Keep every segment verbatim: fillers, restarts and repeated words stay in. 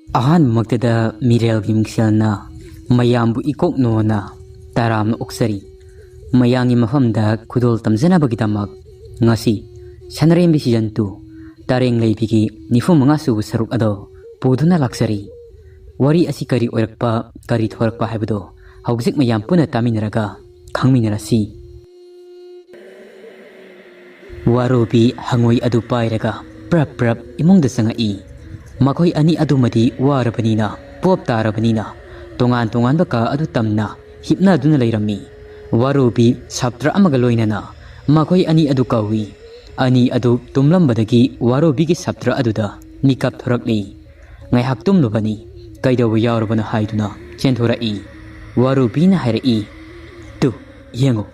ꯑꯍꯥꯟꯕꯃꯛꯇꯗ ꯃꯤꯔꯦꯜꯒꯤ ꯃꯤꯡꯁꯦꯜꯅ ꯃꯌꯥꯝꯕꯨ ꯏꯀꯣꯛ ꯅꯣꯟꯅ ꯇꯔꯥꯝꯅ ꯑꯣꯛꯆꯔꯤ꯫ ꯃꯌꯥꯝꯒꯤ ꯃꯐꯝꯗ ꯈꯨꯗꯣꯜ ꯇꯝꯖꯅꯕꯒꯤꯗꯃꯛ ꯉꯁꯤ ꯁꯅꯔꯦꯝꯕꯤ season two ꯇꯔꯦꯡ ꯂꯩꯕꯤꯒꯤ ꯅꯤꯐꯨ ꯃꯉꯥ ꯁꯨꯕ ꯁꯔꯨꯛ ꯑꯗꯣ ꯄꯨꯗꯨꯅ ꯂꯥꯛꯆꯔꯤ꯫ ꯋꯥꯔꯤ ꯑꯁꯤ ꯀꯔꯤ ꯑꯣꯏꯔꯛꯄ, ꯀꯔꯤ ꯊꯣꯔꯛꯄ ꯍꯥꯏꯕꯗꯣ ꯍꯧꯖꯤꯛ ꯃꯌꯥꯝ ꯄꯨꯟꯅ ꯇꯥꯃꯤꯟꯅꯔꯒ ꯈꯪꯃꯤꯟꯅꯔꯁꯤ꯫ ꯋꯥꯔꯨꯕꯤ ꯍꯉꯣꯏ ꯑꯗꯨ ꯄꯥꯏꯔꯒ ꯄ꯭ꯔꯞ ꯄ꯭ꯔꯞ ꯏꯃꯨꯡꯗ ꯆꯪꯉꯛꯏ꯫ ꯃꯈꯣꯏ ꯑꯅꯤ ꯑꯗꯨꯃꯗꯤ ꯋꯥꯔꯕꯅꯤꯅ, ꯄꯣꯞ ꯇꯥꯔꯕꯅꯤꯅ, ꯇꯣꯉꯥꯟ ꯇꯣꯉꯥꯟꯕ ꯀꯥ ꯑꯗꯨ ꯇꯝꯅ ꯍꯤꯞꯅꯗꯨꯅ ꯂꯩꯔꯝꯃꯤ꯫ ꯋꯥꯔꯨꯕꯤ ꯁꯥꯇ꯭ꯔ ꯑꯃꯒ ꯂꯣꯏꯅꯅ ꯃꯈꯣꯏ ꯑꯅꯤ ꯑꯗꯨ ꯀꯧꯏ꯫ ꯑꯅꯤ ꯑꯗꯨ ꯇꯨꯝꯂꯝꯕꯗꯒꯤ ꯋꯥꯔꯨꯕꯤꯒꯤ ꯁꯥꯇ꯭ꯔ ꯑꯗꯨꯗ ꯃꯤꯀꯞ ꯊꯣꯔꯛꯂꯤ꯫ ꯉꯥꯏꯍꯥꯛ ꯇꯨꯝꯂꯨꯕꯅꯤ, ꯀꯩꯗꯧꯕ ꯌꯥꯎꯔꯕꯅꯣ ꯍꯥꯏꯗꯨꯅ ꯆꯦꯟꯊꯣꯔꯛꯏ꯫ ꯋꯥꯔꯨꯕꯤꯅ ꯍꯥꯏꯔꯛꯏ, "ꯇꯨ, ꯌꯦꯡꯉꯨ,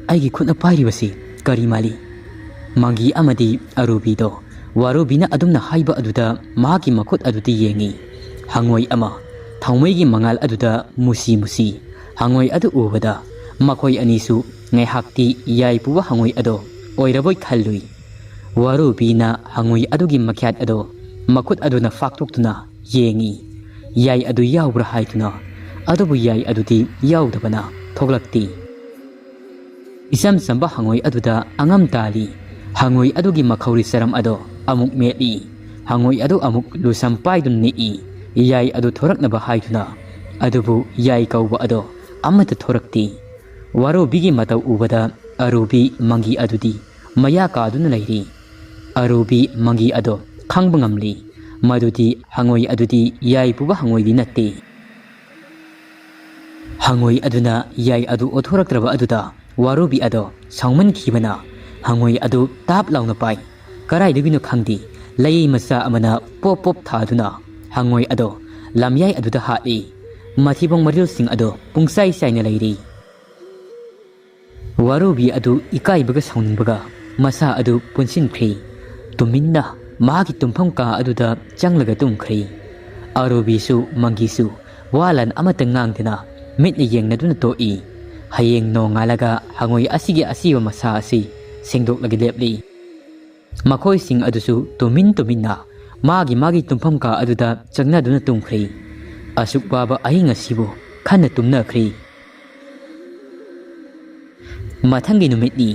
ꯑꯩꯒꯤ ꯈꯨꯠꯅ ꯄꯥꯏꯔꯤꯕꯁꯤ ꯀꯔꯤ ꯃꯥꯜꯂꯤ?" ꯃꯪꯒꯤ ꯑꯃꯗꯤ ꯑꯔꯨꯕꯤꯗꯣ ꯋꯥꯔꯨꯕꯤꯅ ꯑꯗꯨꯝꯅ ꯍꯥꯏꯕ ꯑꯗꯨꯗ ꯃꯍꯥꯛꯀꯤ ꯃꯈꯨꯠ ꯑꯗꯨꯗꯤ ꯌꯦꯡꯉꯤ꯫ ꯍꯉꯣꯏ ꯑꯃ ꯊꯥꯎꯃꯩꯒꯤ ꯃꯉꯥꯜ ꯑꯗꯨꯗ ꯃꯨꯁꯤ ꯃꯨꯁꯤ꯫ ꯍꯉꯣꯏ ꯑꯗꯨ ꯎꯕꯗ ꯃꯈꯣꯏ ꯑꯅꯤꯁꯨ ꯉꯥꯏꯍꯥꯛꯇꯤ ꯌꯥꯏ ꯄꯨꯕ ꯍꯉꯣꯏ ꯑꯗꯣ ꯑꯣꯏꯔꯕꯣꯏ ꯈꯜꯂꯨꯏ꯫ ꯋꯥꯔꯨꯕꯤꯅ ꯍꯉꯣꯏ ꯑꯗꯨꯒꯤ ꯃꯈ꯭ꯌꯥꯠ ꯑꯗꯣ ꯃꯈꯨꯠ ꯑꯗꯨꯅ ꯐꯥꯛꯇꯣꯛꯇꯨꯅ ꯌꯦꯡꯉꯤ꯫ ꯌꯥꯏ ꯑꯗꯨ ꯌꯥꯎꯕ꯭ꯔꯥ ꯍꯥꯏꯗꯨꯅ, ꯑꯗꯨꯕꯨ ꯌꯥꯏ ꯑꯗꯨꯗꯤ ꯌꯥꯎꯗꯕꯅ ꯊꯣꯛꯂꯛꯇꯦ꯫ ꯏꯆꯝ ꯆꯝꯕ ꯍꯉꯣꯏ ꯑꯗꯨꯗ ꯑꯉꯝ ꯇꯥꯜꯂꯤ꯫ ꯍꯉꯣꯏ ꯑꯗꯨꯒꯤ ꯃꯈꯧꯔꯤ ꯆꯔꯝ ꯑꯗꯣ ꯑꯃꯨꯛ ꯃꯦꯠꯂꯤ꯫ ꯍꯉꯣꯏ ꯑꯗꯨ ꯑꯃꯨꯛ ꯂꯨꯁꯝ ꯄꯥꯏꯗꯨꯅ ꯅꯤꯛꯏ꯫ ꯌꯥꯏ ꯑꯗꯨ ꯊꯣꯔꯛꯅꯕ ꯍꯥꯏꯗꯨꯅ, ꯑꯗꯨꯕꯨ ꯌꯥꯏ ꯀꯧꯕ ꯑꯗꯣ ꯑꯃꯠꯇ ꯊꯣꯔꯛꯇꯦ꯫ ꯋꯥꯔꯨꯕꯤꯒꯤ ꯃꯇꯧ ꯎꯕꯗ ꯑꯔꯨꯕꯤ ꯃꯪꯒꯤ ꯑꯗꯨꯗꯤ ꯃꯌꯥ ꯀꯥꯗꯨꯅ ꯂꯩꯔꯤ꯫ ꯑꯔꯨꯕꯤ ꯃꯪꯒꯤ ꯑꯗꯣ ꯈꯪꯕ ꯉꯝꯂꯤ꯫ ꯃꯗꯨꯗꯤ ꯍꯉꯣꯏ ꯑꯗꯨꯗꯤ ꯌꯥꯏ ꯄꯨꯕ ꯍꯉꯣꯏꯗꯤ ꯅꯠꯇꯦ꯫ ꯍꯉꯣꯏ ꯑꯗꯨꯅ ꯌꯥꯏ ꯑꯗꯨ ꯑꯣꯊꯣꯔꯛꯇ꯭ꯔꯕ ꯑꯗꯨꯗ ꯋꯥꯔꯨꯕꯤ ꯑꯗꯣ ꯁꯥꯎꯃꯟꯈꯤꯕꯅ ꯍꯉꯣꯏ ꯑꯗꯨ ꯇꯥꯞ ꯂꯥꯎꯅ ꯄꯥꯏ꯫ ꯀꯔꯥꯏꯗꯒꯤꯅꯣ ꯈꯪꯗꯦ, ꯂꯩ ꯃꯆꯥ ꯑꯃꯅ ꯄꯣꯞ ꯄꯣꯞ ꯊꯥꯗꯨꯅ ꯍꯉꯣꯏ ꯑꯗꯣ ꯂꯝꯌꯥꯏ ꯑꯗꯨꯗ ꯍꯥꯠꯂꯤ꯫ ꯃꯊꯤꯕꯣꯡ ꯃꯔꯤꯜꯁꯤꯡ ꯑꯗꯣ ꯄꯨꯡꯆꯥꯏ ꯆꯥꯏꯅ ꯂꯩꯔꯤ꯫ ꯋꯥꯔꯨꯕꯤ ꯑꯗꯨ ꯏꯀꯥꯏꯕꯒ ꯁꯥꯎꯅꯤꯡꯕꯒ ꯃꯁꯥ ꯑꯗꯨ ꯄꯨꯟꯁꯤꯟꯈ꯭ꯔꯤ꯫ ꯇꯨꯃꯤꯟꯅ ꯃꯍꯥꯛꯀꯤ ꯇꯨꯝꯐꯝ ꯀꯥ ꯑꯗꯨꯗ ꯆꯪꯂꯒ ꯇꯨꯝꯈ꯭ꯔꯤ꯫ ꯑꯔꯨꯕꯤꯁꯨ ꯃꯪꯒꯤꯁꯨ ꯋꯥ ꯂꯥꯟ ꯑꯃꯠꯇ ꯉꯥꯡꯗꯅ ꯃꯤꯠꯅ ꯌꯦꯡꯅꯗꯨꯅ ꯇꯣꯛꯏ꯫ ꯍꯌꯦꯡ ꯅꯣꯡꯉꯥꯜꯂꯒ ꯍꯉꯣꯏ ꯑꯁꯤꯒꯤ ꯑꯁꯤꯕ ꯃꯁꯥ ꯑꯁꯤ ꯁꯦꯡꯗꯣꯛꯂꯒ ꯂꯦꯞꯂꯤ꯫ ꯃꯈꯣꯏꯁꯤꯡ ꯑꯗꯨꯁꯨ ꯇꯨꯃꯤꯟ ꯇꯨꯃꯤꯟꯅ ꯃꯥꯒꯤ ꯃꯥꯒꯤ ꯇꯨꯝꯐꯝ ꯀꯥ ꯑꯗꯨꯗ ꯆꯪꯅꯗꯨꯅ ꯇꯨꯝꯈ꯭ꯔꯦ꯫ ꯑꯁꯨꯛ ꯋꯥꯕ ꯑꯍꯤꯡ ꯑꯁꯤꯕꯨ ꯈꯟꯅ ꯇꯨꯝꯅꯈ꯭ꯔꯦ꯫ ꯃꯊꯪꯒꯤ ꯅꯨꯃꯤꯠꯅꯤ꯫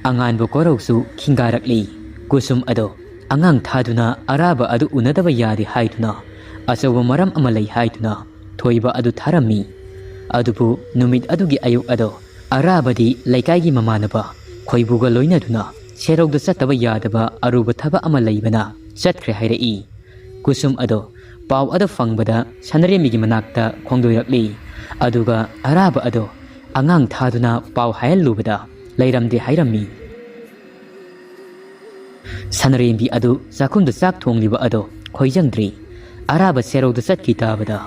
ꯑꯉꯥꯟꯕ ꯀꯣꯔꯧꯁꯨ ꯈꯤꯡꯒꯥꯔꯛꯂꯤ꯫ ꯀꯨꯁꯨꯝ ꯑꯗꯣ ꯑꯉꯥꯡ ꯊꯥꯗꯨꯅ ꯑꯔꯥꯕ ꯑꯗꯨ ꯎꯅꯗꯕ ꯌꯥꯗꯦ ꯍꯥꯏꯗꯨꯅ, ꯑꯆꯧꯕ ꯃꯔꯝ ꯑꯃ ꯂꯩ ꯍꯥꯏꯗꯨꯅ ꯊꯣꯏꯕ ꯑꯗꯨ ꯊꯥꯔꯝꯃꯤ꯫ ꯑꯗꯨꯕꯨ ꯅꯨꯃꯤꯠ ꯑꯗꯨꯒꯤ ꯑꯌꯨꯛ ꯑꯗꯣ ꯑꯔꯥꯕꯗꯤ ꯂꯩꯀꯥꯏꯒꯤ ꯃꯃꯥꯟꯅꯕ ꯈꯣꯏꯕꯨꯒ ꯂꯣꯏꯅꯗꯨꯅ ꯁꯦꯔꯧꯗ ꯆꯠꯇꯕ ꯌꯥꯗꯕ ꯑꯔꯨꯕ ꯊꯕꯛ ꯑꯃ ꯂꯩꯕꯅ ꯆꯠꯈ꯭ꯔꯦ ꯍꯥꯏꯔꯛꯏ꯫ ꯀꯨꯁꯨꯝ ꯑꯗꯣ ꯄꯥꯎ ꯑꯗꯨ ꯐꯪꯕꯗ ꯁꯅꯔꯦꯝꯕꯤꯒꯤ ꯃꯅꯥꯛꯇ ꯈꯣꯡꯗꯣꯏꯔꯛꯂꯤ꯫ ꯑꯗꯨꯒ ꯑꯔꯥꯕ ꯑꯗꯣ ꯑꯉꯥꯡ ꯊꯥꯗꯨꯅ ꯄꯥꯎ ꯍꯥꯏꯍꯜꯂꯨꯕꯗ ꯂꯩꯔꯝꯗꯦ ꯍꯥꯏꯔꯝꯃꯤ꯫ ꯁꯅꯔꯦꯝꯕꯤ ꯑꯗꯨ ꯆꯥꯛꯈꯨꯝꯗ ꯆꯥꯛ ꯊꯣꯡꯂꯤꯕ ꯑꯗꯣ ꯈꯣꯏꯖꯪꯗ꯭ꯔꯤ꯫ ꯑꯔꯥꯕ ꯁꯦꯔꯧꯗ ꯆꯠꯈꯤ ꯇꯥꯕꯗ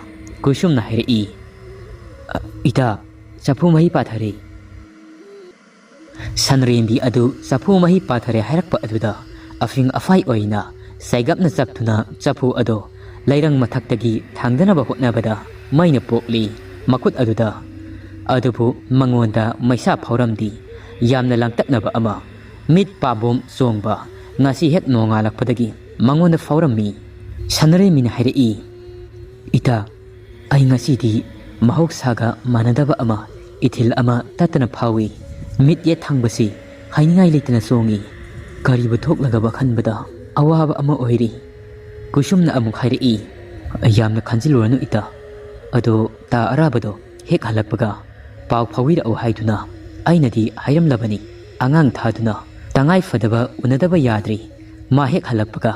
ꯀꯨꯁꯨꯝꯅ ꯍꯥꯏꯔꯛꯏ, "ꯑ, ꯏꯇꯥ, ꯆꯐꯨ ꯃꯍꯤ ꯄꯥꯊꯔꯦ"꯫ ꯁꯟꯔꯦꯝꯕꯤ ꯑꯗꯨ ꯆꯐꯨ ꯃꯍꯤ ꯄꯥꯊꯔꯦ ꯍꯥꯏꯔꯛꯄ ꯑꯗꯨꯗ ꯑꯐꯤꯡ ꯑꯐꯥꯏ ꯑꯣꯏꯅ ꯆꯩꯒꯞꯅ ꯆꯞꯇꯨꯅ ꯆꯐꯨ ꯑꯗꯨ ꯂꯩꯔꯪ ꯃꯊꯛꯇꯒꯤ ꯊꯥꯡꯗꯅꯕ ꯍꯣꯠꯅꯕꯗ ꯃꯩꯅ ꯄꯣꯛꯂꯤ ꯃꯈꯨꯠ ꯑꯗꯨꯗ꯫ ꯑꯗꯨꯕꯨ ꯃꯉꯣꯟꯗ ꯃꯩꯁꯥ ꯐꯥꯎꯔꯝꯗꯤ꯫ ꯌꯥꯝꯅ ꯂꯥꯡꯇꯛꯅꯕ ꯑꯃ, ꯃꯤꯠ ꯄꯥꯕꯣꯝ ꯆꯣꯡꯕ, ꯉꯁꯤ ꯍꯦꯛ ꯅꯣꯡꯉꯥꯜꯂꯛꯄꯗꯒꯤ ꯃꯉꯣꯟꯗ ꯐꯥꯎꯔꯝꯃꯤ꯫ ꯁꯟꯔꯦꯝꯕꯤꯅ ꯍꯥꯏꯔꯛꯏ, "ꯏꯇꯥ, ꯑꯩ ꯉꯁꯤꯗꯤ ꯃꯍꯧꯁꯥꯒ ꯃꯥꯟꯅꯗꯕ ꯑꯃ, ꯏꯊꯤꯜ ꯑꯃ ꯇꯠꯇꯅ ꯐꯥꯎꯏ꯫ ꯃꯤꯠ ꯌꯦꯠ ꯊꯪꯕꯁꯤ ꯍꯥꯏꯅꯤꯡꯉꯥꯏ ꯂꯩꯇꯅ ꯆꯣꯡꯏ꯫ ꯀꯔꯤꯕꯨ ꯊꯣꯛꯂꯒꯕ ꯈꯟꯕꯗ ꯑꯋꯥꯕ ꯑꯃ ꯑꯣꯏꯔꯤ"꯫ ꯀꯨꯁꯨꯝꯅ ꯑꯃꯨꯛ ꯍꯥꯏꯔꯛꯏ, "ꯌꯥꯝꯅ ꯈꯟꯖꯤꯜꯂꯨꯔꯅꯨ ꯏꯇꯥ꯫ ꯑꯗꯣ ꯇꯥ ꯑꯔꯥꯕꯗꯣ ꯍꯦꯛ ꯍꯜꯂꯛꯄꯒ ꯄꯥꯎ ꯐꯥꯎꯕꯤꯔꯛꯎ ꯍꯥꯏꯗꯨꯅ ꯑꯩꯅꯗꯤ ꯍꯥꯏꯔꯝꯂꯕꯅꯤ꯫ ꯑꯉꯥꯡ ꯊꯥꯗꯨꯅ ꯇꯉꯥꯏ ꯐꯗꯕ ꯎꯅꯗꯕ ꯌꯥꯗ꯭ꯔꯤ꯫ ꯃꯥ ꯍꯦꯛ ꯍꯜꯂꯛꯄꯒ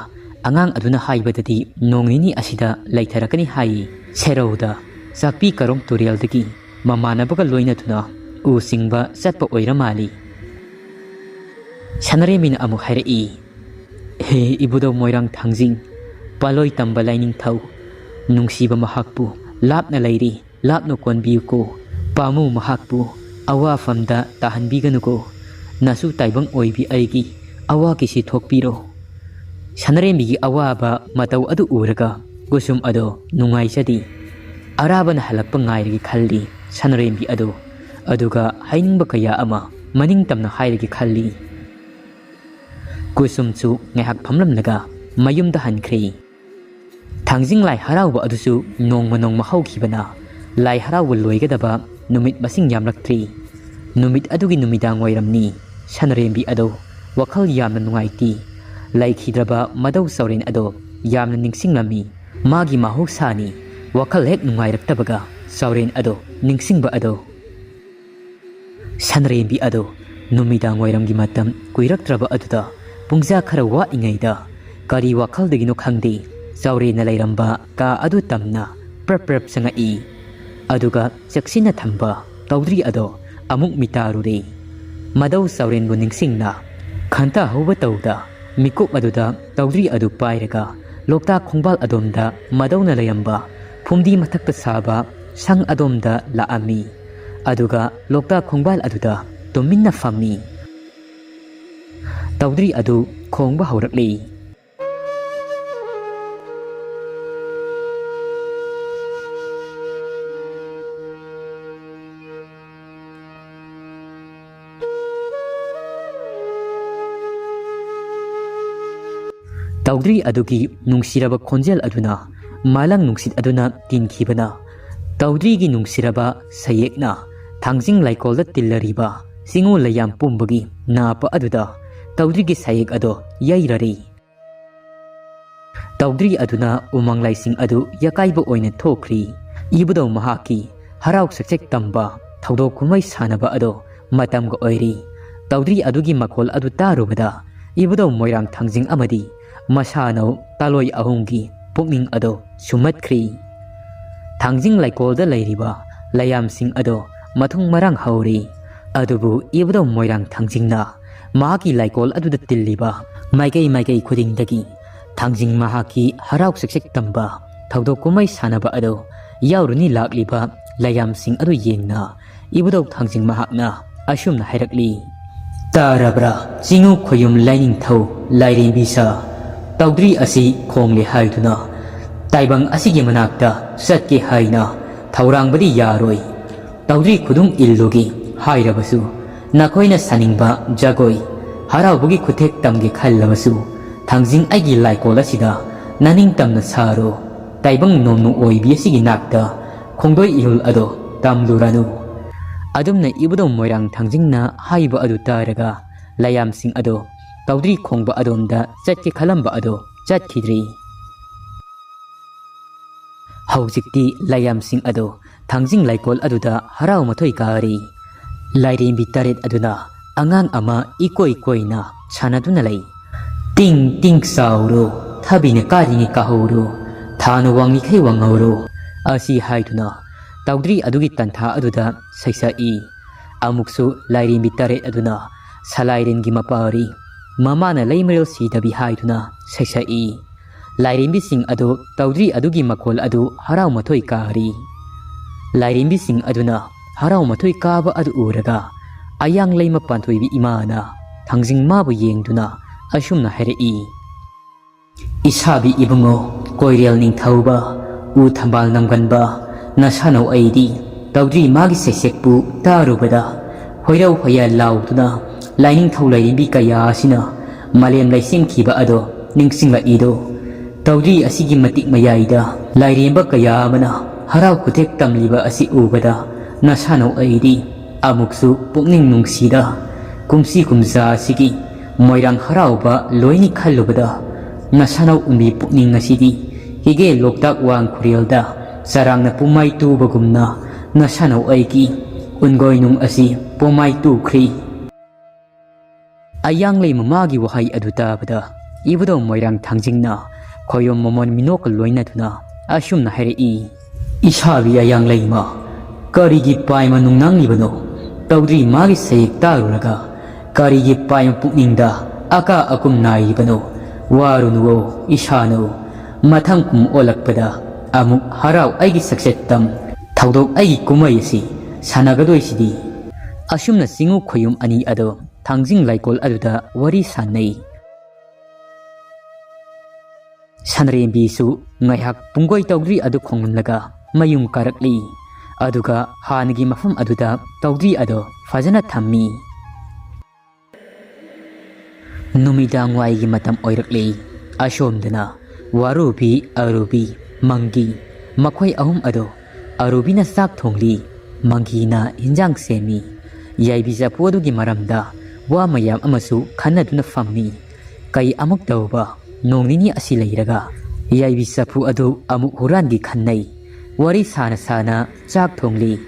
ꯑꯉꯥꯡ ꯑꯗꯨꯅ ꯍꯥꯏꯕꯗꯗꯤ ꯅꯣꯡ ꯅꯤꯅꯤ ꯑꯁꯤꯗ ꯂꯩꯊꯔꯛꯀꯅꯤ ꯍꯥꯏꯌꯦ꯫ ꯁꯦꯔꯧꯗ ꯆꯥꯛꯄꯤ ꯀꯔꯣꯡ ꯇꯨꯔꯦꯜꯗꯒꯤ ꯃꯃꯥꯟꯅꯕꯒ ꯂꯣꯏꯅꯗꯨꯅ ꯎ ꯆꯤꯡꯕ ꯆꯠꯄ ꯑꯣꯏꯔ ꯃꯥꯜꯂꯤ"꯫ ꯁꯅꯔꯦꯝꯕꯤꯅ ꯑꯃꯨꯛ ꯍꯥꯏꯔꯛꯏ, "ꯍꯦ ꯏꯕꯨꯙꯧ ꯃꯣꯏꯔꯥꯡ ꯊꯥꯡꯖꯤꯡ, ꯄꯥꯂꯣꯏ ꯇꯝꯕ ꯂꯥꯏꯅꯤꯡꯊꯧ, ꯅꯨꯡꯁꯤꯕ ꯃꯍꯥꯛꯄꯨ ꯂꯥꯞꯅ ꯂꯩꯔꯤ, ꯂꯥꯞꯅ ꯀꯣꯟꯕꯤꯌꯨꯀꯣ꯫ ꯄꯥꯝꯃꯨ ꯃꯍꯥꯛꯄꯨ ꯑꯋꯥꯐꯝꯗ ꯇꯥꯍꯟꯕꯤꯒꯅꯨꯀꯣ꯫ ꯅꯁꯨ ꯇꯥꯏꯕꯪ ꯑꯣꯏꯕꯤ ꯑꯩꯒꯤ ꯑꯋꯥ ꯀꯤꯁꯤ ꯊꯣꯛꯄꯤꯔꯣ"꯫ ꯁꯅꯔꯦꯝꯕꯤꯒꯤ ꯑꯋꯥꯕ ꯃꯇꯧ ꯑꯗꯨ ꯎꯔꯒ ꯀꯨꯁꯨꯝ ꯑꯗꯣ ꯅꯨꯡꯉꯥꯏꯖꯗꯦ꯫ ꯑꯔꯥꯕꯅ ꯍꯜꯂꯛꯄ ꯉꯥꯏꯔꯒꯦ ꯈꯜꯂꯤ ꯁꯅꯔꯦꯝꯕꯤ ꯑꯗꯣ꯫ ꯑꯗꯨꯒ ꯍꯥꯏꯅꯤꯡꯕ ꯀꯌꯥ ꯑꯃ ꯃꯅꯤꯡ ꯇꯝꯅ ꯍꯥꯏꯔꯒꯦ ꯈꯜꯂꯤ꯫ ꯀꯨꯁꯨꯝꯁꯨ ꯉꯥꯏꯍꯥꯛ ꯐꯝꯂꯝꯂꯒ ꯃꯌꯨꯝꯗ ꯍꯟꯈ꯭ꯔꯦ꯫ ꯊꯥꯡꯖꯤꯡ ꯂꯥꯏ ꯍꯔꯥꯎꯕ ꯑꯗꯨꯁꯨ ꯅꯣꯡꯃ ꯅꯣꯡꯃ ꯍꯧꯈꯤꯕꯅ ꯂꯥꯏ ꯍꯔꯥꯎꯕ ꯂꯣꯏꯒꯗꯕ ꯅꯨꯃꯤꯠ ꯃꯁꯤꯡ ꯌꯥꯝꯂꯛꯇ꯭ꯔꯦ꯫ ꯅꯨꯃꯤꯠ ꯑꯗꯨꯒꯤ ꯅꯨꯃꯤꯗꯥꯡ ꯋꯥꯏꯔꯝꯅꯤ꯫ ꯁꯅꯔꯦꯝꯕꯤ ꯑꯗꯣ ꯋꯥꯈꯜ ꯌꯥꯝꯅ ꯅꯨꯡꯉꯥꯏꯇꯦ꯫ ꯂꯩꯈꯤꯗ꯭ꯔꯕ ꯃꯙꯧ ꯆꯥꯎꯔꯦꯟ ꯑꯗꯣ ꯌꯥꯝꯅ ꯅꯤꯡꯁꯤꯡꯂꯝꯃꯤ꯫ ꯃꯥꯒꯤ ꯃꯍꯧꯁꯥꯅꯤ, ꯋꯥꯈꯜ ꯍꯦꯛ ꯅꯨꯡꯉꯥꯏꯔꯛꯇꯕꯒ ꯆꯥꯎꯔꯦꯟ ꯑꯗꯣ ꯅꯤꯡꯁꯤꯡꯕ ꯑꯗꯣ꯫ ꯁꯟꯔꯦꯝꯕꯤ ꯑꯗꯣ ꯅꯨꯃꯤꯗꯥꯡ ꯋꯥꯏꯔꯝꯒꯤ ꯃꯇꯝ ꯀꯨꯏꯔꯛꯇ꯭ꯔꯕ ꯑꯗꯨꯗ ꯄꯨꯡꯖꯥ ꯈꯔ ꯋꯥꯠꯂꯤꯉꯩꯗ ꯀꯔꯤ ꯋꯥꯈꯜꯗꯒꯤꯅꯣ ꯈꯪꯗꯦ, ꯆꯥꯎꯔꯦꯟꯅ ꯂꯩꯔꯝꯕ ꯀꯥ ꯑꯗꯨ ꯇꯝꯅ ꯄ꯭ꯔꯞ ꯄ꯭ꯔꯞ ꯆꯪꯉꯛꯏ꯫ ꯑꯗꯨꯒ ꯆꯦꯛꯁꯤꯟꯅ ꯊꯝꯕ ꯇꯧꯗ꯭ꯔꯤ ꯑꯗꯣ ꯑꯃꯨꯛ ꯃꯤꯇꯥꯔꯨꯔꯦ꯫ ꯃꯙꯧ ꯆꯥꯎꯔꯦꯟꯕꯨ ꯅꯤꯡꯁꯤꯡꯅ ꯈꯟꯊꯍꯧꯕ ꯇꯧꯗ ꯃꯤꯀꯨꯞ ꯑꯗꯨꯗ ꯇꯧꯗ꯭ꯔꯤ ꯑꯗꯨ ꯄꯥꯏꯔꯒ ꯂꯣꯛꯇꯥꯛ ꯈꯣꯡꯕꯥꯜ ꯑꯗꯣꯝꯗ ꯃꯙꯧꯅ ꯂꯩꯔꯝꯕ ꯐꯨꯝꯗꯤ ꯃꯊꯛꯇ ꯁꯥꯕ ꯁꯪ ꯑꯗꯣꯝꯗ ꯂꯥꯛꯑꯝꯃꯤ꯫ ꯑꯗꯨꯒ ꯂꯣꯛꯇꯥꯛ ꯈꯣꯡꯕꯥꯜ ꯑꯗꯨꯗ ꯇꯨꯃꯤꯟꯅ ꯐꯝꯃꯤ꯫ ꯇꯧꯗ꯭ꯔꯤ ꯑꯗꯨ ꯈꯣꯡꯕ ꯍꯧꯔꯛꯂꯤ꯫ ꯇꯧꯗ꯭ꯔꯤ ꯑꯗꯨꯒꯤ ꯅꯨꯡꯁꯤꯔꯕ ꯈꯣꯟꯖꯦꯜ ꯑꯗꯨꯅ ꯃꯥꯂꯪ ꯅꯨꯡꯁꯤꯠ ꯑꯗꯨꯅ ꯇꯤꯟꯈꯤꯕꯅ ꯇꯧꯗ꯭ꯔꯤꯒꯤ ꯅꯨꯡꯁꯤꯔꯕ ꯁꯌꯦꯛꯅ ꯊꯥꯡꯖꯤꯡ ꯂꯩꯀꯣꯜꯗ ꯇꯤꯜꯂꯔꯤꯕ ꯆꯤꯡꯉꯨ ꯂꯩꯌꯥꯝ ꯄꯨꯝꯕꯒꯤ ꯅꯥꯞꯄ ꯑꯗꯨꯗ ꯇꯧꯗ꯭ꯔꯤꯒꯤ ꯁꯌꯦꯛ ꯑꯗꯣ ꯌꯩꯔꯔꯤ꯫ ꯇꯧꯗ꯭ꯔꯤ ꯑꯗꯨꯅ ꯎꯃꯪ ꯂꯥꯏꯁꯤꯡ ꯑꯗꯨ ꯌꯀꯥꯏꯕ ꯑꯣꯏꯅ ꯊꯣꯛꯈ꯭ꯔꯤ꯫ ꯏꯕꯨꯙꯧ ꯃꯍꯥꯛꯀꯤ ꯍꯔꯥꯎ ꯁꯛꯆꯦꯛ ꯇꯝꯕ ꯊꯧꯗꯣꯛ ꯀꯨꯝꯍꯩ ꯁꯥꯟꯅꯕ ꯑꯗꯣ ꯃꯇꯝꯒ ꯑꯣꯏꯔꯤ꯫ ꯇꯧꯗ꯭ꯔꯤ ꯑꯗꯨꯒꯤ ꯃꯈꯣꯜ ꯑꯗꯨ ꯇꯥꯔꯨꯕꯗ ꯏꯕꯨꯙꯧ ꯃꯣꯏꯔꯥꯡ ꯊꯥꯡꯖꯤꯡ ꯑꯃꯗꯤ ꯃꯁꯥꯅꯧ ꯇꯥꯂꯣꯏ ꯑꯍꯨꯝꯒꯤ ꯄꯨꯛꯅꯤꯡ ꯑꯗꯣ ꯁꯨꯝꯍꯠꯈ꯭ꯔꯤ꯫ ꯊꯥꯡꯖꯤꯡ ꯂꯩꯀꯣꯜꯗ ꯂꯩꯔꯤꯕ ꯂꯩꯌꯥꯝꯁꯤꯡ ꯑꯗꯣ ꯃꯊꯨꯡ ꯃꯔꯥꯡ ꯍꯧꯔꯤ꯫ ꯑꯗꯨꯕꯨ ꯏꯕꯨꯙꯧ ꯃꯣꯏꯔꯥꯡ ꯊꯥꯡꯖꯤꯡꯅ ꯃꯍꯥꯛꯀꯤ ꯂꯩꯀꯣꯜ ꯑꯗꯨꯗ ꯇꯤꯜꯂꯤꯕ ꯃꯥꯏꯀꯩ ꯃꯥꯏꯀꯩ ꯈꯨꯗꯤꯡꯗꯒꯤ ꯊꯥꯡꯖꯤꯡ ꯃꯍꯥꯛꯀꯤ ꯍꯔꯥꯎ ꯁꯛꯆꯦꯛ ꯇꯝꯕ ꯊꯧꯗꯣꯛ ꯀꯨꯝꯍꯩ ꯁꯥꯟꯅꯕ ꯑꯗꯨ ꯌꯥꯎꯔꯨꯅꯤ ꯂꯥꯛꯂꯤꯕ ꯂꯩꯌꯥꯝꯁꯤꯡ ꯑꯗꯨ ꯌꯦꯡꯅ ꯏꯕꯨꯙꯧ ꯊꯥꯡꯖꯤꯡ ꯃꯍꯥꯛꯅ ꯑꯁꯨꯝꯅ ꯍꯥꯏꯔꯛꯂꯤ꯫ ꯇꯥꯔꯕ꯭ꯔꯥ ꯆꯤꯡꯉꯨ ꯈꯣꯌꯨꯝ ꯂꯥꯏꯅꯤꯡꯊꯧ ꯂꯥꯏꯔꯦꯝꯕꯤ ꯁꯥ? ꯇꯧꯗ꯭ꯔꯤ ꯑꯁꯤ ꯈꯣꯡꯂꯦ ꯍꯥꯏꯗꯨꯅ ꯇꯥꯏꯕꯪ ꯑꯁꯤꯒꯤ ꯃꯅꯥꯛꯇ ꯆꯠꯀꯦ ꯍꯥꯏꯅ ꯊꯧꯔꯥꯡꯕꯗꯤ ꯌꯥꯔꯣꯏ꯫ ꯇꯧꯗ꯭ꯔꯤ ꯈꯨꯗꯨꯝ ꯏꯜꯂꯨꯒꯦ ꯍꯥꯏꯔꯕꯁꯨ, ꯅꯈꯣꯏꯅ ꯁꯥꯅꯤꯡꯕ ꯖꯒꯣꯏ ꯍꯔꯥꯎꯕꯒꯤ ꯈꯨꯠꯊꯦꯛ ꯇꯝꯒꯦ ꯈꯜꯂꯕꯁꯨ, ꯊꯥꯡꯖꯤꯡ ꯑꯩꯒꯤ ꯂꯥꯏꯀꯣꯜ ꯑꯁꯤꯗ ꯅꯅꯤꯡꯇꯝꯅ ꯁꯥꯔꯨ꯫ ꯇꯥꯏꯕꯪ ꯅꯣꯡꯃ ꯑꯣꯏꯕꯤ ꯑꯁꯤꯒꯤ ꯅꯥꯛꯇ ꯈꯣꯡꯗꯣꯏ ꯏꯍꯨꯜ ꯑꯗꯣ ꯇꯝꯂꯨꯔꯅꯨ꯫ ꯑꯗꯨꯝꯅ ꯏꯕꯨꯙꯧ ꯃꯣꯏꯔꯥꯡ ꯊꯥꯡꯖꯤꯡꯅ ꯍꯥꯏꯕ ꯑꯗꯨ ꯇꯥꯔꯒ ꯂꯥꯏꯌꯥꯝꯁꯤꯡ ꯑꯗꯣ ꯇꯧꯗ꯭ꯔꯤ ꯈꯣꯡꯕ ꯑꯗꯣꯝꯗ ꯆꯠꯀꯦ ꯈꯜꯂꯝꯕ ꯑꯗꯣ ꯆꯠꯈꯤꯗ꯭ꯔꯤ꯫ ꯍꯧꯖꯤꯛꯇꯤ ꯂꯥꯏꯌꯥꯝꯁꯤꯡ ꯑꯗꯣ ꯊꯥꯡꯖꯤꯡ ꯂꯩꯀꯣꯜ ꯑꯗꯨꯗ ꯍꯔꯥꯎ ꯃꯊꯣꯏ ꯀꯥꯔꯤ꯫ ꯂꯥꯏꯔꯦꯝꯕꯤ ꯇꯔꯦꯠ ꯑꯗꯨꯅ ꯑꯉꯥꯡ ꯑꯃ ꯏꯀꯣꯏ ꯀꯣꯏꯅ ꯁꯥꯟꯅꯗꯨꯅ ꯂꯩ꯫ "ꯇꯤꯡ ꯇꯤꯡ ꯆꯥꯎꯔꯣ, ꯊꯥꯕꯤꯅ ꯀꯥꯔꯤꯉꯩ ꯀꯥꯍꯧꯔꯣ, ꯊꯥꯅ ꯋꯥꯡꯂꯤꯈꯩ ꯋꯥꯡꯍꯧꯔꯣ" ꯑꯁꯤ ꯍꯥꯏꯗꯨꯅ ꯇꯧꯗ꯭ꯔꯤ ꯑꯗꯨꯒꯤ ꯇꯟꯊꯥ ꯑꯗꯨꯗ ꯁꯩꯁꯛꯏ꯫ ꯑꯃꯨꯛꯁꯨ ꯂꯥꯏꯔꯦꯝꯕꯤ ꯇꯔꯦꯠ ꯑꯗꯨꯅ ꯁꯂꯥꯏꯔꯦꯟꯒꯤ ꯃꯄꯥꯔꯤ ꯃꯃꯥꯅ ꯂꯩꯃꯔꯦꯜ ꯁꯤꯗꯕꯤ ꯍꯥꯏꯗꯨꯅ ꯁꯩꯁꯛꯏ꯫ ꯂꯥꯏꯔꯦꯝꯕꯤꯁꯤꯡ ꯑꯗꯨ ꯇꯧꯗ꯭ꯔꯤ ꯑꯗꯨꯒꯤ ꯃꯈꯣꯜ ꯑꯗꯨ ꯍꯔꯥꯎ ꯃꯊꯣꯏ ꯀꯥꯔꯤ꯫ ꯂꯥꯏꯔꯦꯝꯕꯤꯁꯤꯡ ꯑꯗꯨꯅ ꯍꯔꯥꯎ ꯃꯊꯣꯏ ꯀꯥꯕ ꯑꯗꯨ ꯎꯔꯒ ꯑꯌꯥꯡ ꯂꯩꯃ ꯄꯥꯟꯊꯣꯏꯕꯤ ꯏꯃꯥꯅ ꯊꯥꯡꯖꯤꯡ ꯃꯥꯕꯨ ꯌꯦꯡꯗꯨꯅ ꯑꯁꯨꯝꯅ ꯍꯥꯏꯔꯛꯏ, "ꯏꯁꯥꯕꯤ ꯏꯕꯨꯡꯉꯣ, ꯀꯣꯏꯔꯦꯜ ꯅꯤꯡꯊꯧꯕ, ꯎ ꯊꯝꯕꯥꯜ ꯅꯝꯒꯟꯕ ꯅꯁꯥꯅꯧ ꯑꯩꯗꯤ ꯇꯧꯗ꯭ꯔꯤ ꯃꯥꯒꯤ ꯁꯩꯁꯦꯛꯄꯨ ꯇꯥꯔꯨꯕꯗ ꯍꯣꯏꯔꯧ ꯍꯣꯌꯥ ꯂꯥꯎꯗꯨꯅ ꯂꯥꯏꯅꯤꯡꯊꯧ ꯂꯥꯏꯔꯦꯝꯕꯤ ꯀꯌꯥ ꯑꯁꯤꯅ ꯃꯥꯂꯦꯝ ꯂꯩꯁꯦꯝꯈꯤꯕ ꯑꯗꯣ ꯅꯤꯡꯁꯤꯡꯂꯛꯏꯗꯣ꯫ ꯇꯧꯗ꯭ꯔꯤ ꯑꯁꯤꯒꯤ ꯃꯇꯤꯛ ꯃꯌꯥꯏꯗ ꯂꯥꯏꯔꯦꯝꯕ ꯀꯌꯥ ꯑꯃꯅ ꯍꯔꯥꯎ ꯈꯨꯊꯦꯛ ꯇꯝꯂꯤꯕ ꯑꯁꯤ ꯎꯕꯗ ꯅꯁꯥꯅꯧ ꯑꯩꯗꯤ ꯑꯃꯨꯛꯁꯨ ꯄꯨꯛꯅꯤꯡ ꯅꯨꯡꯁꯤꯗ ꯀꯨꯝꯁꯤ ꯀꯨꯝꯖꯥ ꯑꯁꯤꯒꯤ ꯃꯣꯏꯔꯥꯡ ꯍꯔꯥꯎꯕ ꯂꯣꯏꯅꯤ ꯈꯜꯂꯨꯕꯗ ꯅꯁꯥꯅꯧ ꯎꯝꯕꯤ ꯄꯨꯛꯅꯤꯡ ꯑꯁꯤꯗꯤ ꯍꯤꯒꯦ ꯂꯣꯛꯇꯥꯛ ꯋꯥꯡ ꯈꯨꯔꯦꯜꯗ ꯆꯔꯥꯡꯅ ꯄꯨꯃꯥꯏ ꯇꯨꯕꯒꯨꯝꯅ ꯅꯁꯥꯅꯧ ꯑꯩꯒꯤ ꯎꯟꯒꯣꯏꯅꯨꯡ ꯑꯁꯤ ꯄꯨꯃꯥꯏ ꯇꯨꯈ꯭ꯔꯤ"꯫ ꯑꯌꯥꯡꯂꯩ ꯃꯃꯥꯒꯤ ꯋꯥꯍꯩ ꯑꯗꯨ ꯇꯥꯕꯗ ꯏꯕꯨꯙꯧ ꯃꯣꯏꯔꯥꯡ ꯊꯥꯡꯖꯤꯡꯅ ꯈꯣꯌꯣꯝ ꯃꯃꯣꯟ ꯃꯤꯅꯣꯛꯀ ꯂꯣꯏꯅꯗꯨꯅ ꯑꯁꯨꯝꯅ ꯍꯥꯏꯔꯛꯏ, "ꯏꯁꯥꯕꯤ ꯑꯌꯥꯡꯂꯩꯃ, ꯀꯔꯤꯒꯤ ꯄꯥꯏꯃ ꯅꯨꯡꯅꯥꯡꯂꯤꯕꯅꯣ? ꯇꯧꯗ꯭ꯔꯤ ꯃꯥꯒꯤ ꯁꯌꯦꯛ ꯇꯥꯔꯨꯔꯒ ꯀꯔꯤꯒꯤ ꯄꯥꯏꯃ ꯄꯨꯛꯅꯤꯡꯗ ꯑꯀꯥ ꯑꯀꯨꯝ ꯅꯥꯏꯔꯤꯕꯅꯣ? ꯋꯥꯔꯨꯅꯨꯋꯣ ꯏꯁꯥꯅꯧ, ꯃꯊꯪ ꯀꯨꯝ ꯑꯣꯜꯂꯛꯄꯗ ꯑꯃꯨꯛ ꯍꯔꯥꯎ ꯑꯩꯒꯤ ꯁꯛꯆꯦꯠꯇꯝ ꯊꯧꯗꯣꯛ ꯑꯩꯒꯤ ꯀꯨꯝꯍꯩ ꯑꯁꯤ ꯁꯥꯟꯅꯒꯗꯣꯏꯁꯤꯗꯤ"꯫ ꯑꯁꯨꯝꯅ ꯆꯤꯡꯉꯨ ꯈꯣꯌꯨꯝ ꯑꯅꯤ ꯑꯗꯣ ꯊꯥꯡꯖꯤꯡ ꯂꯩꯀꯣꯜ ꯑꯗꯨꯗ ꯋꯥꯔꯤ ꯁꯥꯟꯅꯩ꯫ ꯁꯅꯔꯦꯝꯕꯤꯁꯨ ꯉꯥꯏꯍꯥꯛ ꯄꯨꯡꯒꯣꯏ ꯇꯧꯗ꯭ꯔꯤ ꯑꯗꯨ ꯈꯣꯡꯂꯝꯂꯒ ꯃꯌꯨꯝ ꯀꯥꯔꯛꯂꯤ꯫ ꯑꯗꯨꯒ ꯍꯥꯟꯅꯒꯤ ꯃꯐꯝ ꯑꯗꯨꯗ ꯇꯧꯗ꯭ꯔꯤ ꯑꯗꯣ ꯐꯖꯅ ꯊꯝꯃꯤ꯫ ꯅꯨꯃꯤꯗꯥꯡ ꯋꯥꯏꯒꯤ ꯃꯇꯝ ꯑꯣꯏꯔꯛꯂꯤ꯫ ꯑꯁꯣꯝꯗꯅ ꯋꯥꯔꯨꯕꯤ, ꯑꯔꯨꯕꯤ, ꯃꯪꯒꯤ, ꯃꯈꯣꯏ ꯑꯍꯨꯝ ꯑꯗꯣ ꯑꯔꯨꯕꯤꯅ ꯆꯥꯛ ꯊꯣꯡꯂꯤ, ꯃꯪꯒꯤꯅ ꯍꯤꯟꯖꯥꯡ ꯁꯦꯝꯃꯤ꯫ ꯌꯥꯏꯕꯤ ꯆꯐꯨ ꯑꯗꯨꯒꯤ ꯃꯔꯝꯗ ꯋꯥ ꯃꯌꯥꯝ ꯑꯃꯁꯨ ꯈꯟꯅꯗꯨꯅ ꯐꯝꯃꯤ꯫ ꯀꯩ ꯑꯃꯨꯛ ꯇꯧꯕ? ꯅꯣꯡ ꯅꯤꯅꯤ ꯑꯁꯤ ꯂꯩꯔꯒ ꯌꯥꯏꯕꯤ ꯆꯐꯨ ꯑꯗꯨ ꯑꯃꯨꯛ ꯍꯨꯔꯥꯟꯒꯦ ꯈꯟꯅꯩ꯫ ꯋꯥꯔꯤ ꯁꯥꯅ ꯁꯥꯅ ꯆꯥꯛ ꯊꯣꯡꯂꯤ꯫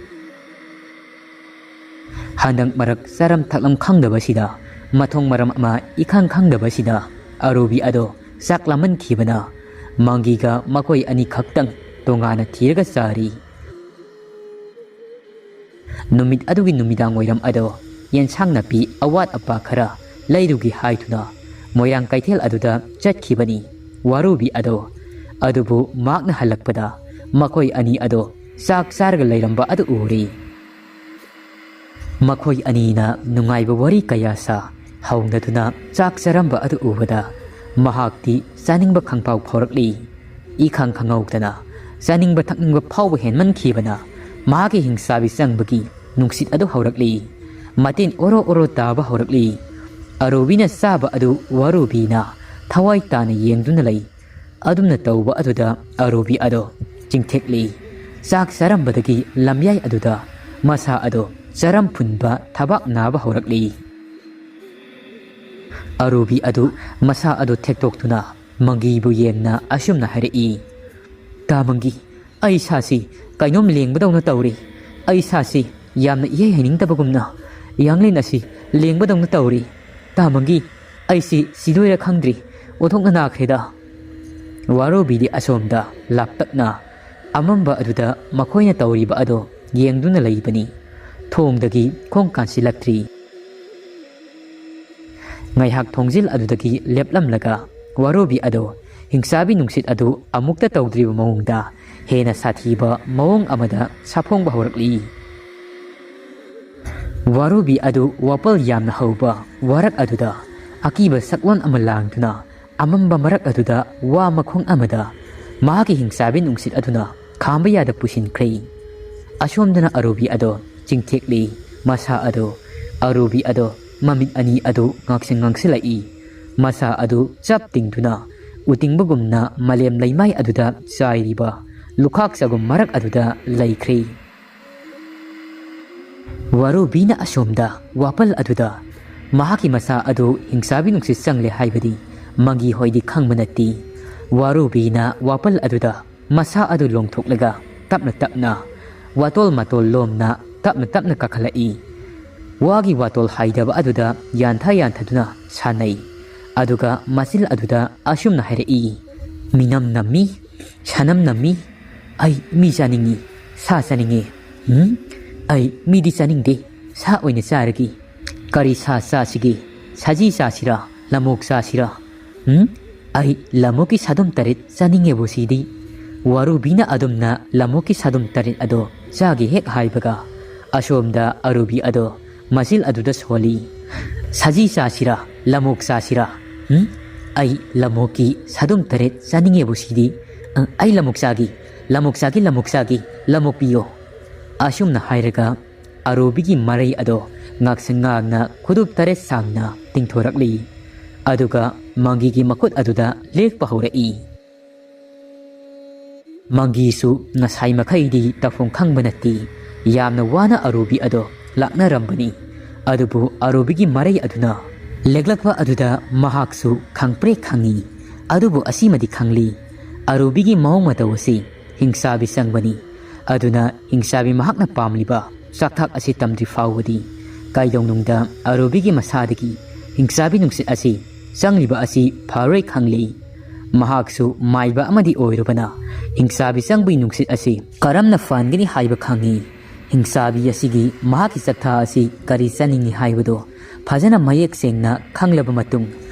ꯍꯟꯗꯛ ꯃꯔꯛ ꯆꯥꯔꯝ ꯊꯛꯂꯝ ꯈꯪꯗꯕꯁꯤꯗ, ꯃꯊꯣꯡ ꯃꯔꯝ ꯑꯃ ꯏꯈꯪ ꯈꯪꯗꯕꯁꯤꯗ, ꯑꯔꯨꯕꯤ ꯑꯗꯣ ꯆꯥꯛ ꯂꯥꯝꯃꯟꯈꯤꯕꯅ ꯃꯪꯒꯤꯒ ꯃꯈꯣꯏ ꯑꯅꯤꯈꯛꯇꯪ ꯇꯣꯉꯥꯟꯅ ꯊꯤꯔꯒ ꯆꯥꯔꯤ꯫ ꯅꯨꯃꯤꯠ ꯑꯗꯨꯒꯤ ꯅꯨꯃꯤꯗꯥꯡ ꯋꯥꯏꯔꯝ ꯑꯗꯣ ꯌꯦꯟꯁꯥꯡ ꯅꯥꯄꯤ ꯑꯋꯥꯠ ꯑꯄꯥ ꯈꯔ ꯂꯩꯔꯨꯒꯦ ꯍꯥꯏꯗꯨꯅ ꯃꯣꯏꯔꯥꯡ ꯀꯩꯊꯦꯜ ꯑꯗꯨꯗ ꯆꯠꯈꯤꯕꯅꯤ ꯋꯥꯔꯨꯕꯤ ꯑꯗꯣ꯫ ꯑꯗꯨꯕꯨ ꯃꯍꯥꯛꯅ ꯍꯜꯂꯛꯄꯗ ꯃꯈꯣꯏ ꯑꯅꯤ ꯑꯗꯣ ꯆꯥꯛ ꯆꯥꯔꯒ ꯂꯩꯔꯝꯕ ꯑꯗꯨ ꯎꯔꯤ꯫ ꯃꯈꯣꯏ ꯑꯅꯤꯅ ꯅꯨꯡꯉꯥꯏꯕ ꯋꯥꯔꯤ ꯀꯌꯥ ꯁꯥ ꯍꯧꯅꯗꯨꯅ ꯆꯥꯛ ꯆꯥꯔꯝꯕ ꯑꯗꯨ ꯎꯕꯗ ꯃꯍꯥꯛꯇꯤ ꯆꯥꯅꯤꯡꯕ ꯈꯪꯐꯥꯎ ꯐꯥꯎꯔꯛꯂꯤ꯫ ꯏꯈꯪ ꯈꯪꯍꯧꯗꯅ ꯆꯥꯅꯤꯡꯕ ꯊꯛꯅꯤꯡꯕ ꯐꯥꯎꯕ ꯍꯦꯟꯃꯟꯈꯤꯕꯅ ꯃꯍꯥꯛꯀꯤ ꯍꯤꯡꯆꯥꯕꯤ ꯆꯪꯕꯒꯤ ꯅꯨꯡꯁꯤꯠ ꯑꯗꯨ ꯍꯧꯔꯛꯂꯤ꯫ ꯃꯇꯤꯟ ꯑꯣꯔꯣ ꯑꯣꯔꯣ ꯇꯥꯕ ꯍꯧꯔꯛꯂꯤ꯫ ꯑꯔꯨꯕꯤꯅ ꯆꯥꯕ ꯑꯗꯨ ꯋꯥꯔꯨꯕꯤꯅ ꯊꯋꯥꯏ ꯇꯥꯅ ꯌꯦꯡꯗꯨꯅ ꯂꯩ꯫ ꯑꯗꯨꯝꯅ ꯇꯧꯕ ꯑꯗꯨꯗ ꯑꯔꯨꯕꯤ ꯑꯗꯣ ꯆꯤꯡꯊꯦꯛꯂꯤ꯫ ꯆꯥꯛ ꯆꯥꯔꯝꯕꯗꯒꯤ ꯂꯝꯌꯥꯏ ꯑꯗꯨꯗ ꯃꯁꯥ ꯑꯗꯣ ꯆꯔꯝ ꯐꯨꯟꯕ, ꯊꯕꯥꯛ ꯅꯥꯕ ꯍꯧꯔꯛꯂꯤ꯫ ꯑꯔꯨꯕꯤ ꯑꯗꯨ ꯃꯁꯥ ꯑꯗꯨ ꯊꯦꯛꯇꯣꯛꯇꯨꯅ ꯃꯪꯒꯤꯕꯨ ꯌꯦꯡꯅ ꯑꯁꯨꯝꯅ ꯍꯥꯏꯔꯛꯏ, "ꯇꯥ ꯃꯪꯒꯤ, ꯑꯩ ꯏꯁꯥꯁꯤ ꯀꯩꯅꯣꯝ ꯂꯦꯡꯕꯗꯧꯅ ꯇꯧꯔꯤ꯫ ꯑꯩ ꯏꯁꯥꯁꯤ ꯌꯥꯝꯅ ꯏꯍꯩ ꯍꯩꯅꯤꯡꯗꯕꯒꯨꯝꯅ ꯌꯥꯡꯂꯦꯟ ꯑꯁꯤ ꯂꯦꯡꯕꯗꯧꯅ ꯇꯧꯔꯤ꯫ ꯇꯥ ꯃꯪꯒꯤ, ꯑꯩꯁꯤ ꯁꯤꯗꯣꯏꯔꯥ ꯈꯪꯗ꯭ꯔꯤ꯫ ꯑꯣꯟꯊꯣꯛꯅ ꯅꯥꯈ꯭ꯔꯦꯗ꯫" ꯋꯥꯔꯨꯕꯤꯗꯤ ꯑꯁꯣꯝꯗ ꯂꯥꯞꯇꯛꯅ ꯑꯃꯝꯕ ꯑꯗꯨꯗ ꯃꯈꯣꯏꯅ ꯇꯧꯔꯤꯕ ꯑꯗꯣ ꯌꯦꯡꯗꯨꯅ ꯂꯩꯕꯅꯤ꯫ ꯊꯣꯡꯗꯒꯤ ꯈꯣꯡ ꯀꯥꯟꯁꯤꯜꯂꯛꯇ꯭ꯔꯤ꯫ ꯉꯥꯏꯍꯥꯛ ꯊꯣꯡꯖꯤꯜ ꯑꯗꯨꯗꯒꯤ ꯂꯦꯞꯂꯝꯂꯒ ꯋꯥꯔꯨꯕꯤ ꯑꯗꯣ ꯍꯤꯡꯆꯥꯕꯤ ꯅꯨꯡꯁꯤꯠ ꯑꯗꯨ ꯑꯃꯨꯛꯇ ꯇꯧꯗ꯭ꯔꯤꯕ ꯃꯑꯣꯡꯗ ꯍꯦꯟꯅ ꯁꯥꯊꯤꯕ ꯃꯑꯣꯡ ꯑꯃꯗ ꯁꯥꯐꯣꯡꯕ ꯍꯧꯔꯛꯂꯤ꯫ ꯋꯥꯔꯨꯕꯤ ꯑꯗꯨ ꯋꯥꯄꯜ ꯌꯥꯝꯅ ꯍꯧꯕ ꯋꯥꯔꯛ ꯑꯗꯨꯗ ꯑꯀꯤꯕ ꯁꯛꯂꯣꯟ ꯑꯃ ꯂꯥꯡꯗꯨꯅ ꯑꯃꯝꯕ ꯃꯔꯛ ꯑꯗꯨꯗ ꯋꯥ ꯃꯈꯣꯡ ꯑꯃꯗ ꯃꯍꯥꯛꯀꯤ ꯍꯤꯡꯆꯥꯕꯤ ꯅꯨꯡꯁꯤꯠ ꯑꯗꯨꯅ ꯈꯥꯝꯕ ꯌꯥꯗ ꯄꯨꯁꯤꯟꯈ꯭ꯔꯦ꯫ ꯑꯁꯣꯝꯗꯅ ꯑꯔꯨꯕꯤ ꯑꯗꯣ ꯆꯤꯡꯊꯦꯛꯂꯤ꯫ ꯃꯁꯥ ꯑꯗꯣ, ꯑꯔꯨꯕꯤ ꯑꯗꯣ ꯃꯃꯤꯠ ꯑꯅꯤ ꯑꯗꯨ ꯉꯥꯡꯁꯪ ꯉꯥꯡꯁꯤꯜꯂꯛꯏ꯫ ꯃꯁꯥ ꯑꯗꯨ ꯆꯞ ꯇꯤꯡꯗꯨꯅ ꯎꯇꯤꯡꯕꯒꯨꯝꯅ ꯃꯥꯂꯦꯝ ꯂꯩꯃꯥꯏ ꯑꯗꯨꯗ ꯆꯥꯏꯔꯤꯕ ꯂꯨꯈꯥꯛ ꯆꯒꯨꯝ ꯃꯔꯛ ꯑꯗꯨꯗ ꯂꯩꯈ꯭ꯔꯦ꯫ ꯋꯥꯔꯨꯕꯤꯅ ꯑꯁꯣꯝꯗ ꯋꯥꯄꯜ ꯑꯗꯨꯗ ꯃꯍꯥꯛꯀꯤ ꯃꯁꯥ ꯑꯗꯨ ꯍꯤꯡꯆꯥꯕꯤ ꯅꯨꯡꯁꯤꯠ ꯆꯪꯂꯦ ꯍꯥꯏꯕꯗꯤ ꯃꯪꯒꯤ ꯍꯣꯏꯗꯤ ꯈꯪꯕ ꯅꯠꯇꯦ꯫ ꯋꯥꯔꯨꯕꯤꯅ ꯋꯥꯄꯜ ꯑꯗꯨꯗ ꯃꯁꯥ ꯑꯗꯨ ꯂꯣꯡꯊꯣꯛꯂꯒ ꯇꯞꯅ ꯇꯞꯅ ꯋꯥꯇꯣꯜ ꯃꯇꯣꯜ ꯂꯣꯝꯅ ꯇꯞꯅ ꯇꯞꯅ ꯀꯥꯈꯠꯂꯛꯏ꯫ ꯋꯥꯒꯤ ꯋꯥꯇꯣꯜ ꯍꯥꯏꯗꯕ ꯑꯗꯨꯗ ꯌꯥꯟꯊ ꯌꯥꯟꯊꯗꯨꯅ ꯁꯥꯟꯅꯩ꯫ ꯑꯗꯨꯒ ꯃꯆꯤꯜ ꯑꯗꯨꯗ ꯑꯁꯨꯝꯅ ꯍꯥꯏꯔꯛꯏ, "ꯃꯤꯅꯝ ꯅꯝꯃꯤ, ꯁꯅꯝ ꯅꯝꯃꯤ, ꯑꯩ ꯃꯤ ꯆꯥꯅꯤꯡꯉꯤ, ꯁꯥ ꯆꯥꯅꯤꯡꯉꯤ꯫ ꯎꯝ? ꯑꯩ ꯃꯤꯗꯤ ꯆꯥꯅꯤꯡꯗꯦ, ꯁꯥ ꯑꯣꯏꯅ ꯆꯥꯔꯒꯦ꯫ ꯀꯔꯤ ꯁꯥ ꯆꯥꯁꯤꯒꯦ? ꯁꯖꯤ ꯆꯥꯁꯤꯔꯥ? ꯂꯃꯣꯛ ꯆꯥꯁꯤꯔꯥ? ꯎꯝ? ꯑꯩ ꯂꯃꯣꯛꯀꯤ ꯁꯥꯗꯣꯝ ꯇꯔꯦꯠ ꯆꯥꯅꯤꯡꯉꯦꯕꯨ ꯁꯤꯗꯤ꯫" ꯋꯥꯔꯨꯕꯤꯅ ꯑꯗꯨꯝꯅ ꯂꯃꯣꯛꯀꯤ ꯁꯥꯗꯣꯝ ꯇꯔꯦꯠ ꯑꯗꯣ ꯆꯥꯒꯦ ꯍꯦꯛ ꯍꯥꯏꯕꯒ, ꯑꯁꯣꯝꯗ ꯑꯔꯨꯕꯤ ꯑꯗꯣ ꯃꯆꯤꯜ ꯑꯗꯨꯗ ꯁꯣꯜꯂꯤ꯫ "ꯁꯖꯤ ꯆꯥꯁꯤꯔꯥ? ꯂꯃꯣꯛ ꯆꯥꯁꯤꯔꯥ? ꯎꯝ? ꯑꯩ ꯂꯃꯣꯛꯀꯤ ꯁꯥꯗꯣꯝ ꯇꯔꯦꯠ ꯆꯥꯅꯤꯡꯉꯦꯕꯨ ꯁꯤꯗꯤ꯫ ꯑ, ꯑꯩ ꯂꯃꯣꯛ ꯆꯥꯒꯦ, ꯂꯃꯣꯛ ꯆꯥꯒꯦ, ꯂꯃꯣꯛ ꯆꯥꯒꯦ, ꯂꯃꯣꯛ ꯄꯤꯌꯣ꯫" ꯑꯁꯨꯝꯅ ꯍꯥꯏꯔꯒ ꯑꯔꯨꯕꯤꯒꯤ ꯃꯔꯩ ꯑꯗꯣ ꯉꯥꯛꯁꯪ ꯉꯥꯡꯅ ꯈꯨꯗꯨꯞ ꯇꯔꯦꯠ ꯁꯥꯡꯅ ꯇꯤꯡꯊꯣꯔꯛꯂꯤ꯫ ꯑꯗꯨꯒ ꯃꯪꯒꯤꯒꯤ ꯃꯈꯨꯠ ꯑꯗꯨꯗ ꯂꯦꯛꯄ ꯍꯧꯔꯛꯏ꯫ ꯃꯪꯒꯤꯁꯨ ꯉꯁꯥꯏ ꯃꯈꯩꯗꯤ ꯇꯧꯐꯝ ꯈꯪꯕ ꯅꯠꯇꯦ꯫ ꯌꯥꯝꯅ ꯋꯥꯅ ꯑꯔꯨꯕꯤ ꯑꯗꯣ ꯂꯥꯛꯅꯔꯝꯕꯅꯤ꯫ ꯑꯗꯨꯕꯨ ꯑꯔꯨꯕꯤꯒꯤ ꯃꯔꯩ ꯑꯗꯨꯅ ꯂꯦꯛꯂꯛꯄ ꯑꯗꯨꯗ ꯃꯍꯥꯛꯁꯨ ꯈꯪꯄ꯭ꯔꯦꯛ ꯈꯪꯉꯤ꯫ ꯑꯗꯨꯕꯨ ꯑꯁꯤꯃꯗꯤ ꯈꯪꯂꯤ, ꯑꯔꯨꯕꯤꯒꯤ ꯃꯑꯣꯡ ꯃꯇꯧ ꯑꯁꯤ ꯍꯤꯡꯆꯥꯕꯤ ꯆꯪꯕꯅꯤ꯫ ꯑꯗꯨꯅ ꯍꯤꯡꯆꯥꯕꯤ ꯃꯍꯥꯛꯅ ꯄꯥꯝꯂꯤꯕ ꯆꯥꯛꯊꯥꯛ ꯑꯁꯤ ꯇꯝꯗ꯭ꯔꯤ ꯐꯥꯎꯕꯗꯤ ꯀꯩꯗꯧꯅꯨꯡꯗ ꯑꯔꯨꯕꯤꯒꯤ ꯃꯁꯥꯗꯒꯤ ꯍꯤꯡꯆꯥꯕꯤ ꯅꯨꯡꯁꯤꯠ ꯑꯁꯤ ꯆꯪꯂꯤꯕ ꯑꯁꯤ ꯐꯔꯣꯏ ꯈꯪꯂꯤ꯫ ꯃꯍꯥꯛꯁꯨ ꯃꯥꯏꯕ ꯑꯃꯗꯤ ꯑꯣꯏꯔꯨꯕꯅ ꯍꯤꯡꯆꯥꯕꯤ ꯆꯪꯕꯒꯤ ꯅꯨꯡꯁꯤꯠ ꯑꯁꯤ ꯀꯔꯝꯅ ꯐꯍꯟꯒꯅꯤ ꯍꯥꯏꯕ ꯈꯪꯏ꯫ ꯍꯤꯡꯆꯥꯕꯤ ꯑꯁꯤꯒꯤ ꯃꯍꯥꯛꯀꯤ ꯆꯥꯛꯊꯥ ꯑꯁꯤ ꯀꯔꯤ ꯆꯥꯅꯤꯡꯏ ꯍꯥꯏꯕꯗꯨ ꯐꯖꯅ ꯃꯌꯦꯛ ꯁꯦꯡꯅ ꯈꯪꯂꯕ ꯃꯇꯨꯡ,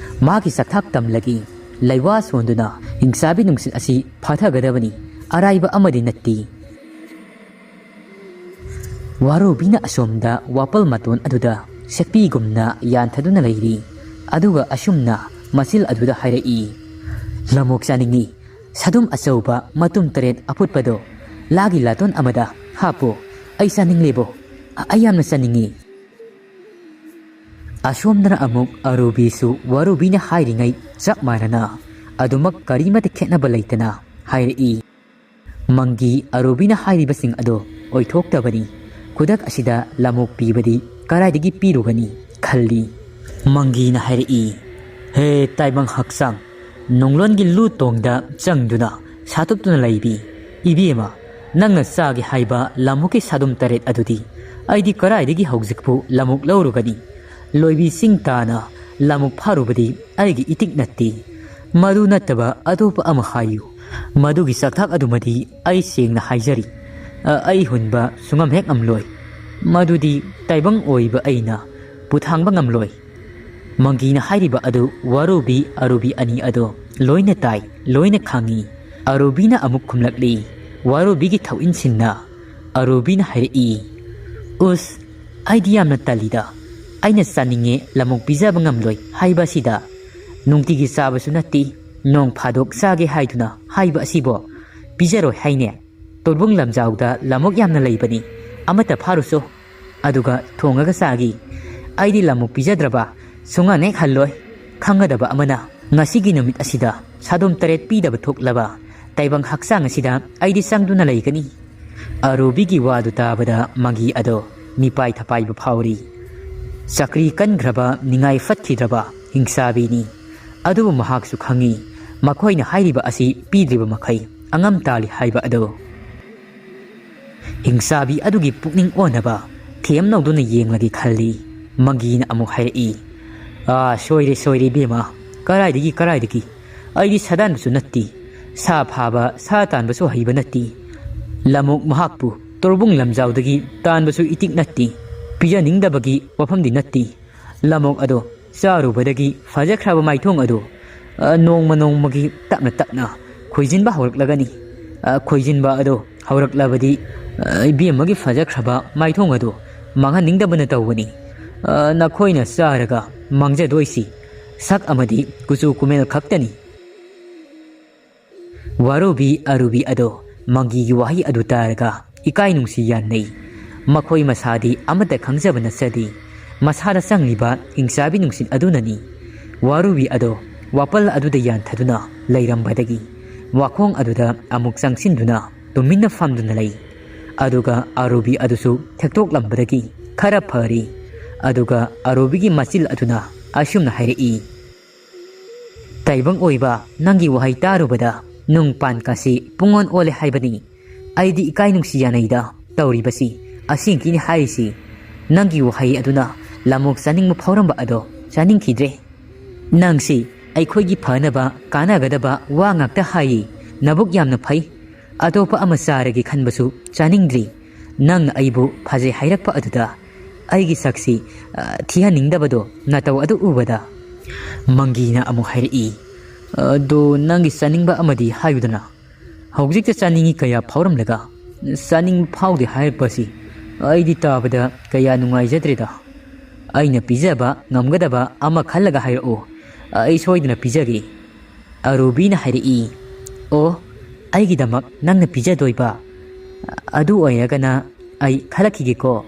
ꯃꯍꯥꯛꯀꯤ ꯆꯥꯛꯊꯥꯛ ꯇꯝꯂꯒ ꯂꯩꯋꯥ ꯁꯣꯟꯗꯨꯅ ꯍꯤꯡꯆꯥꯕꯤ ꯅꯨꯡꯁꯤꯠ ꯑꯁꯤ ꯐꯥꯊꯒꯗꯕꯅꯤ꯫ ꯑꯔꯥꯏꯕ ꯑꯃꯗꯤ ꯅꯠꯇꯦ꯫ ꯋꯥꯔꯨꯕꯤꯅ ꯑꯁꯣꯝꯗ ꯋꯥꯄꯜ ꯃꯇꯣꯟ ꯑꯗꯨꯗ ꯁꯦꯛꯄꯤꯒꯨꯝꯅ ꯌꯥꯟꯊꯗꯨꯅ ꯂꯩꯔꯤ꯫ ꯑꯗꯨꯒ ꯑꯁꯨꯝꯅ ꯃꯆꯤꯜ ꯑꯗꯨꯗ ꯍꯥꯏꯔꯛꯏ, "ꯂꯃꯣꯛ ꯆꯥꯅꯤꯡꯏ꯫ ꯁꯥꯗꯨꯝ ꯑꯆꯧꯕ ꯃꯇꯨꯝ ꯇꯔꯦꯠ ꯑꯐꯨꯠꯄꯗꯣ ꯂꯥꯒꯤ ꯂꯥꯇꯣꯟ ꯑꯃꯗ ꯍꯥꯞꯄꯣ꯫ ꯑꯩ ꯆꯥꯅꯤꯡꯂꯦꯕꯣ꯫ ꯑ-, ꯑꯩ ꯌꯥꯝꯅ ꯆꯥꯅꯤꯡꯏ꯫" ꯑꯁꯣꯝꯗꯅ ꯑꯃꯨꯛ ꯑꯔꯨꯕꯤꯁꯨ ꯋꯥꯔꯨꯕꯤꯅ ꯍꯥꯏꯔꯤꯉꯩ ꯆꯞ ꯃꯥꯟꯅꯅ ꯑꯗꯨꯃꯛ ꯀꯔꯤꯃꯇ ꯈꯦꯠꯅꯕ ꯂꯩꯇꯅ ꯍꯥꯏꯔꯛꯏ꯫ ꯃꯪꯒꯤ ꯑꯔꯨꯕꯤꯅ ꯍꯥꯏꯔꯤꯕꯁꯤꯡ ꯑꯗꯣ ꯑꯣꯏꯊꯣꯛꯇꯕꯅꯤ꯫ ꯈꯨꯗꯛ ꯑꯁꯤꯗ ꯂꯃꯨꯛ ꯄꯤꯕꯗꯤ ꯀꯗꯥꯏꯗꯒꯤ ꯄꯤꯔꯨꯒꯅꯤ ꯈꯜꯂꯤ꯫ ꯃꯪꯒꯤꯅ ꯍꯥꯏꯔꯛꯏ, "ꯍꯦ ꯇꯥꯏꯕꯪ ꯍꯛꯆꯥꯡ, ꯅꯣꯡꯂꯣꯟꯒꯤ ꯂꯨ ꯇꯣꯡꯗ ꯆꯪꯗꯨꯅ ꯁꯥꯇꯨꯞꯇꯨꯅ ꯂꯩꯕꯤ ꯏꯕꯦꯝꯃ, ꯅꯪꯅ ꯆꯥꯒꯦ ꯍꯥꯏꯕ ꯂꯃꯨꯛꯀꯤ ꯁꯥꯗꯨꯝ ꯇꯔꯦꯠ ꯑꯗꯨꯗꯤ ꯑꯩꯗꯤ ꯀꯗꯥꯏꯗꯒꯤ ꯍꯧꯖꯤꯛꯄꯨ ꯂꯃꯨꯛ ꯂꯧꯔꯨꯒꯅꯤ? ꯂꯣꯏꯕꯤ ꯆꯤꯡ ꯇꯥꯅ ꯂꯃꯨꯛ ꯐꯥꯔꯨꯕꯗꯤ ꯑꯩꯒꯤ ꯏꯇꯤꯛ ꯅꯠꯇꯦ꯫ ꯃꯗꯨ ꯅꯠꯇꯕ ꯑꯇꯣꯞꯄ ꯑꯃ ꯍꯥꯏꯌꯨ꯫ ꯃꯗꯨꯒꯤ ꯆꯥꯛꯊꯥꯛ ꯑꯗꯨꯃꯗꯤ ꯑꯩ ꯁꯦꯡꯅ ꯍꯥꯏꯖꯔꯤ꯫ ꯑ, ꯑꯩ ꯍꯨꯟꯕ ꯁꯨꯡꯉꯝ ꯍꯦꯛ ꯉꯝꯂꯣꯏ꯫ ꯃꯗꯨꯗꯤ ꯇꯥꯏꯕꯪ ꯑꯣꯏꯕ ꯑꯩꯅ ꯄꯨꯊꯥꯡꯕ ꯉꯝꯂꯣꯏ꯫" ꯃꯪꯒꯤꯅ ꯍꯥꯏꯔꯤꯕ ꯑꯗꯨ ꯋꯥꯔꯨꯕꯤ ꯑꯔꯨꯕꯤ ꯑꯅꯤ ꯑꯗꯣ ꯂꯣꯏꯅ ꯇꯥꯏ, ꯂꯣꯏꯅ ꯈꯪꯏ꯫ ꯑꯔꯨꯕꯤꯅ ꯑꯃꯨꯛ ꯈꯨꯝꯂꯛꯂꯤ꯫ ꯋꯥꯔꯨꯕꯤꯒꯤ ꯊꯧꯏꯟꯁꯤꯟꯅ ꯑꯔꯨꯕꯤꯅ ꯍꯥꯏꯔꯛꯏ, "ꯎꯁ, ꯑꯩꯗꯤ ꯌꯥꯝꯅ ꯇꯜꯂꯤꯗ꯫ ꯑꯩꯅ ꯆꯥꯅꯤꯡꯉꯦ ꯂꯃꯨꯛ ꯄꯤꯖꯕ ꯉꯝꯂꯣꯏ ꯍꯥꯏꯕ ꯑꯁꯤꯗ ꯅꯨꯡꯇꯤꯒꯤ ꯆꯥꯕꯁꯨ ꯅꯠꯇꯦ, ꯅꯣꯡ ꯐꯥꯗꯣꯛ ꯆꯥꯒꯦ ꯍꯥꯏꯗꯨꯅ ꯍꯥꯏꯕ ꯑꯁꯤꯕꯣ ꯄꯤꯖꯔꯣꯏ ꯍꯥꯏꯅꯦ? ꯇꯣꯔꯕꯨꯡ ꯂꯝꯖꯥꯎꯗ ꯂꯃꯨꯛ ꯌꯥꯝꯅ ꯂꯩꯕꯅꯤ, ꯑꯃꯠꯇ ꯐꯥꯔꯨꯆꯣ꯫ ꯑꯗꯨꯒ ꯊꯣꯡꯉꯒ ꯆꯥꯒꯤ꯫ ꯑꯩꯗꯤ ꯂꯃꯨꯛ ꯄꯤꯖꯗ꯭ꯔꯕ ꯁꯨꯡꯍꯟ ꯍꯦꯛ ꯍꯜꯂꯣꯏ꯫ ꯈꯪꯒꯗꯕ ꯑꯃꯅ, ꯉꯁꯤꯒꯤ ꯅꯨꯃꯤꯠ ꯑꯁꯤꯗ ꯁꯥꯗꯣꯝ ꯇꯔꯦꯠ ꯄꯤꯗꯕ ꯊꯣꯛꯂꯕ ꯇꯥꯏꯕꯪ ꯍꯛꯆꯥꯡ ꯑꯁꯤꯗ ꯑꯩꯗꯤ ꯆꯪꯗꯨꯅ ꯂꯩꯒꯅꯤ꯫" ꯑꯔꯨꯕꯤꯒꯤ ꯋꯥꯗꯨ ꯇꯥꯕꯗ ꯃꯪꯒꯤ ꯑꯗꯣ ꯃꯤꯄꯥꯏ ꯊꯄꯥꯏꯕ ꯐꯥꯎꯔꯤ꯫ ꯆꯀ꯭ꯔꯤ ꯀꯟꯈ꯭ꯔꯕ, ꯅꯤꯡꯉꯥꯏ ꯐꯠꯈꯤꯗ꯭ꯔꯕ ꯍꯤꯡꯆꯥꯕꯤꯅꯤ꯫ ꯑꯗꯨꯕꯨ ꯃꯍꯥꯛꯁꯨ ꯈꯪꯏ, ꯃꯈꯣꯏꯅ ꯍꯥꯏꯔꯤꯕ ꯑꯁꯤ ꯄꯤꯗ꯭ꯔꯤꯕ ꯃꯈꯩ ꯑꯉꯝ ꯇꯥꯜꯂꯤ ꯍꯥꯏꯕ ꯑꯗꯣ꯫ ꯍꯤꯡꯆꯥꯕꯤ ꯑꯗꯨꯒꯤ ꯄꯨꯛꯅꯤꯡ ꯑꯣꯟꯅꯕ ꯊꯦꯝꯅꯧꯗꯨꯅ ꯌꯦꯡꯂꯒꯦ ꯈꯜꯂꯤ꯫ ꯃꯪꯒꯤꯅ ꯑꯃꯨꯛ ꯍꯥꯏꯔꯛꯏ, "ꯑꯥ, ꯁꯣꯏꯔꯦ, ꯁꯣꯏꯔꯦ ꯏꯕꯦꯝꯃ, ꯀꯔꯥꯏꯗꯒꯤ, ꯀꯔꯥꯏꯗꯒꯤ? ꯑꯩꯗꯤ ꯁꯥꯗꯥꯟꯕꯁꯨ ꯅꯠꯇꯦ, ꯁꯥ ꯐꯥꯕ, ꯁꯥ ꯇꯥꯟꯕꯁꯨ ꯍꯩꯕ ꯅꯠꯇꯦ꯫ ꯂꯃꯨꯛ ꯃꯍꯥꯛꯄꯨ ꯇꯣꯔꯕꯨꯡ ꯂꯝꯖꯥꯎꯗꯒꯤ ꯇꯥꯟꯕꯁꯨ ꯏꯇꯤꯛ ꯅꯠꯇꯦ, ꯄꯤꯖꯅꯤꯡꯗꯕꯒꯤ ꯋꯥꯐꯝꯗꯤ ꯅꯠꯇꯦ꯫ ꯂꯃꯣꯛ ꯑꯗꯣ ꯆꯥꯔꯨꯕꯗꯒꯤ ꯐꯖꯈ꯭ꯔꯕ ꯃꯥꯏꯊꯣꯡ ꯑꯗꯨ, ꯑ, ꯅꯣꯡꯃ ꯅꯣꯡꯃꯒꯤ ꯇꯞꯅ ꯇꯞꯅ ꯈꯣꯏꯖꯤꯟꯕ ꯍꯧꯔꯛꯂꯒꯅꯤ꯫ ꯑ, ꯈꯣꯏꯖꯤꯟꯕ ꯑꯗꯣ ꯍꯧꯔꯛꯂꯕꯗꯤ, ꯑ, ꯏꯕꯦꯝꯃꯒꯤ ꯐꯖꯈ꯭ꯔꯕ ꯃꯥꯏꯊꯣꯡ ꯑꯗꯨ ꯃꯥꯡꯍꯟꯅꯤꯡꯗꯕꯅ ꯇꯧꯕꯅꯤ꯫ ꯑ, ꯅꯈꯣꯏꯅ ꯆꯥꯔꯒ ꯃꯥꯡꯖꯗꯣꯏꯁꯤ ꯁꯛ ꯑꯃꯗꯤ ꯀꯨꯆꯨ ꯀꯨꯃꯦꯜ ꯈꯛꯇꯅꯤ꯫" ꯋꯥꯔꯨꯕꯤ ꯑꯔꯨꯕꯤ ꯑꯗꯣ ꯃꯪꯒꯤꯒꯤ ꯋꯥꯍꯩ ꯑꯗꯨ ꯇꯥꯔꯒ ꯏꯀꯥꯏ ꯅꯨꯡꯁꯤ ꯌꯥꯟꯅꯩ꯫ ꯃꯈꯣꯏ ꯃꯁꯥꯗꯤ ꯑꯃꯠꯇ ꯈꯪꯖꯕ ꯅꯠꯆꯗꯦ꯫ ꯃꯁꯥꯗ ꯆꯪꯂꯤꯕ ꯍꯤꯡꯆꯥꯕꯤ ꯅꯨꯡꯁꯤꯠ ꯑꯗꯨꯅꯅꯤ꯫ ꯋꯥꯔꯨꯕꯤ ꯑꯗꯣ ꯋꯥꯄꯜ ꯑꯗꯨꯗ ꯌꯥꯟꯊꯗꯨꯅ ꯂꯩꯔꯝꯕꯗꯒꯤ ꯋꯥꯈꯣꯡ ꯑꯗꯨꯗ ꯑꯃꯨꯛ ꯆꯪꯁꯤꯟꯗꯨꯅ ꯇꯨꯃꯤꯟꯅ ꯐꯝꯗꯨꯅ ꯂꯩ꯫ ꯑꯗꯨꯒ ꯑꯔꯨꯕꯤ ꯑꯗꯨꯁꯨ ꯊꯦꯛꯇꯣꯛꯂꯝꯕꯗꯒꯤ ꯈꯔ ꯐꯔꯤ꯫ ꯑꯗꯨꯒ ꯑꯔꯨꯕꯤꯒꯤ ꯃꯆꯤꯜ ꯑꯗꯨꯅ ꯑꯁꯨꯝꯅ ꯍꯥꯏꯔꯛꯏ, "ꯇꯥꯏꯕꯪ ꯑꯣꯏꯕ, ꯅꯪꯒꯤ ꯋꯥꯍꯩ ꯇꯥꯔꯨꯕꯗ ꯅꯨꯡ ꯄꯥꯟ ꯀꯥꯁꯤ ꯄꯨꯡꯑꯣꯟ ꯑꯣꯜꯂꯦ ꯍꯥꯏꯕꯅꯤ꯫ ꯑꯩꯗꯤ ꯏꯀꯥꯏ ꯅꯨꯡꯁꯤ ꯌꯥꯅꯩꯗ ꯇꯧꯔꯤꯕꯁꯤ꯫ ꯑꯁꯦꯡꯀꯤꯅꯤ ꯍꯥꯏꯔꯤꯁꯤ꯫ ꯅꯪꯒꯤ ꯋꯥꯍꯩ ꯑꯗꯨꯅ ꯂꯃꯣꯛ ꯆꯥꯅꯤꯡꯕ ꯐꯥꯎꯔꯝꯕ ꯑꯗꯣ ꯆꯥꯅꯤꯡꯈꯤꯗ꯭ꯔꯦ꯫ ꯅꯪꯁꯤ ꯑꯩꯈꯣꯏꯒꯤ ꯐꯅꯕ ꯀꯥꯟꯅꯒꯗꯕ ꯋꯥ ꯉꯥꯛꯇ ꯍꯥꯏꯌꯦ꯫ ꯅꯕꯨꯛ ꯌꯥꯝꯅ ꯐꯩ꯫ ꯑꯇꯣꯞꯄ ꯑꯃ ꯆꯥꯔꯒꯦ ꯈꯟꯕꯁꯨ ꯆꯥꯅꯤꯡꯗ꯭ꯔꯤ꯫ ꯅꯪꯅ ꯑꯩꯕꯨ ꯐꯖꯩ ꯍꯥꯏꯔꯛꯄ ꯑꯗꯨꯗ ꯑꯩꯒꯤ ꯁꯛꯁꯤ, ꯑ, ꯊꯤꯍꯟꯅꯤꯡꯗꯕꯗꯣ ꯅꯇꯧ ꯑꯗꯨ ꯎꯕꯗ꯫" ꯃꯪꯒꯤꯅ ꯑꯃꯨꯛ ꯍꯥꯏꯔꯛꯏ, "ꯑꯗꯣ ꯅꯪꯒꯤ ꯆꯥꯅꯤꯡꯕ ꯑꯃꯗꯤ ꯍꯥꯏꯌꯨꯗꯅ꯫ ꯍꯧꯖꯤꯛꯇ ꯆꯥꯅꯤꯡꯉꯤ ꯀꯌꯥ ꯐꯥꯎꯔꯝꯂꯒ ꯆꯥꯅꯤꯡꯕ ꯐꯥꯎꯗꯦ ꯍꯥꯏꯔꯛꯄꯁꯤ ꯑꯩꯗꯤ ꯇꯥꯕꯗ ꯀꯌꯥ ꯅꯨꯡꯉꯥꯏꯖꯗ꯭ꯔꯦꯗ꯫ ꯑꯩꯅ ꯄꯤꯖꯕ ꯉꯝꯒꯗꯕ ꯑꯃ ꯈꯜꯂꯒ ꯍꯥꯏꯔꯛꯎ꯫ ꯑꯩ ꯁꯣꯏꯗꯅ ꯄꯤꯖꯒꯦ꯫" ꯑꯔꯨꯕꯤꯅ ꯍꯥꯏꯔꯛꯏ, "ꯑꯣ, ꯑꯩꯒꯤꯗꯃꯛ ꯅꯪꯅ ꯄꯤꯖꯗꯣꯏꯕ? ꯑꯗꯨ ꯑꯣꯏꯔꯒꯅ ꯑꯩ ꯈꯜꯂꯛꯈꯤꯒꯦꯀꯣ꯫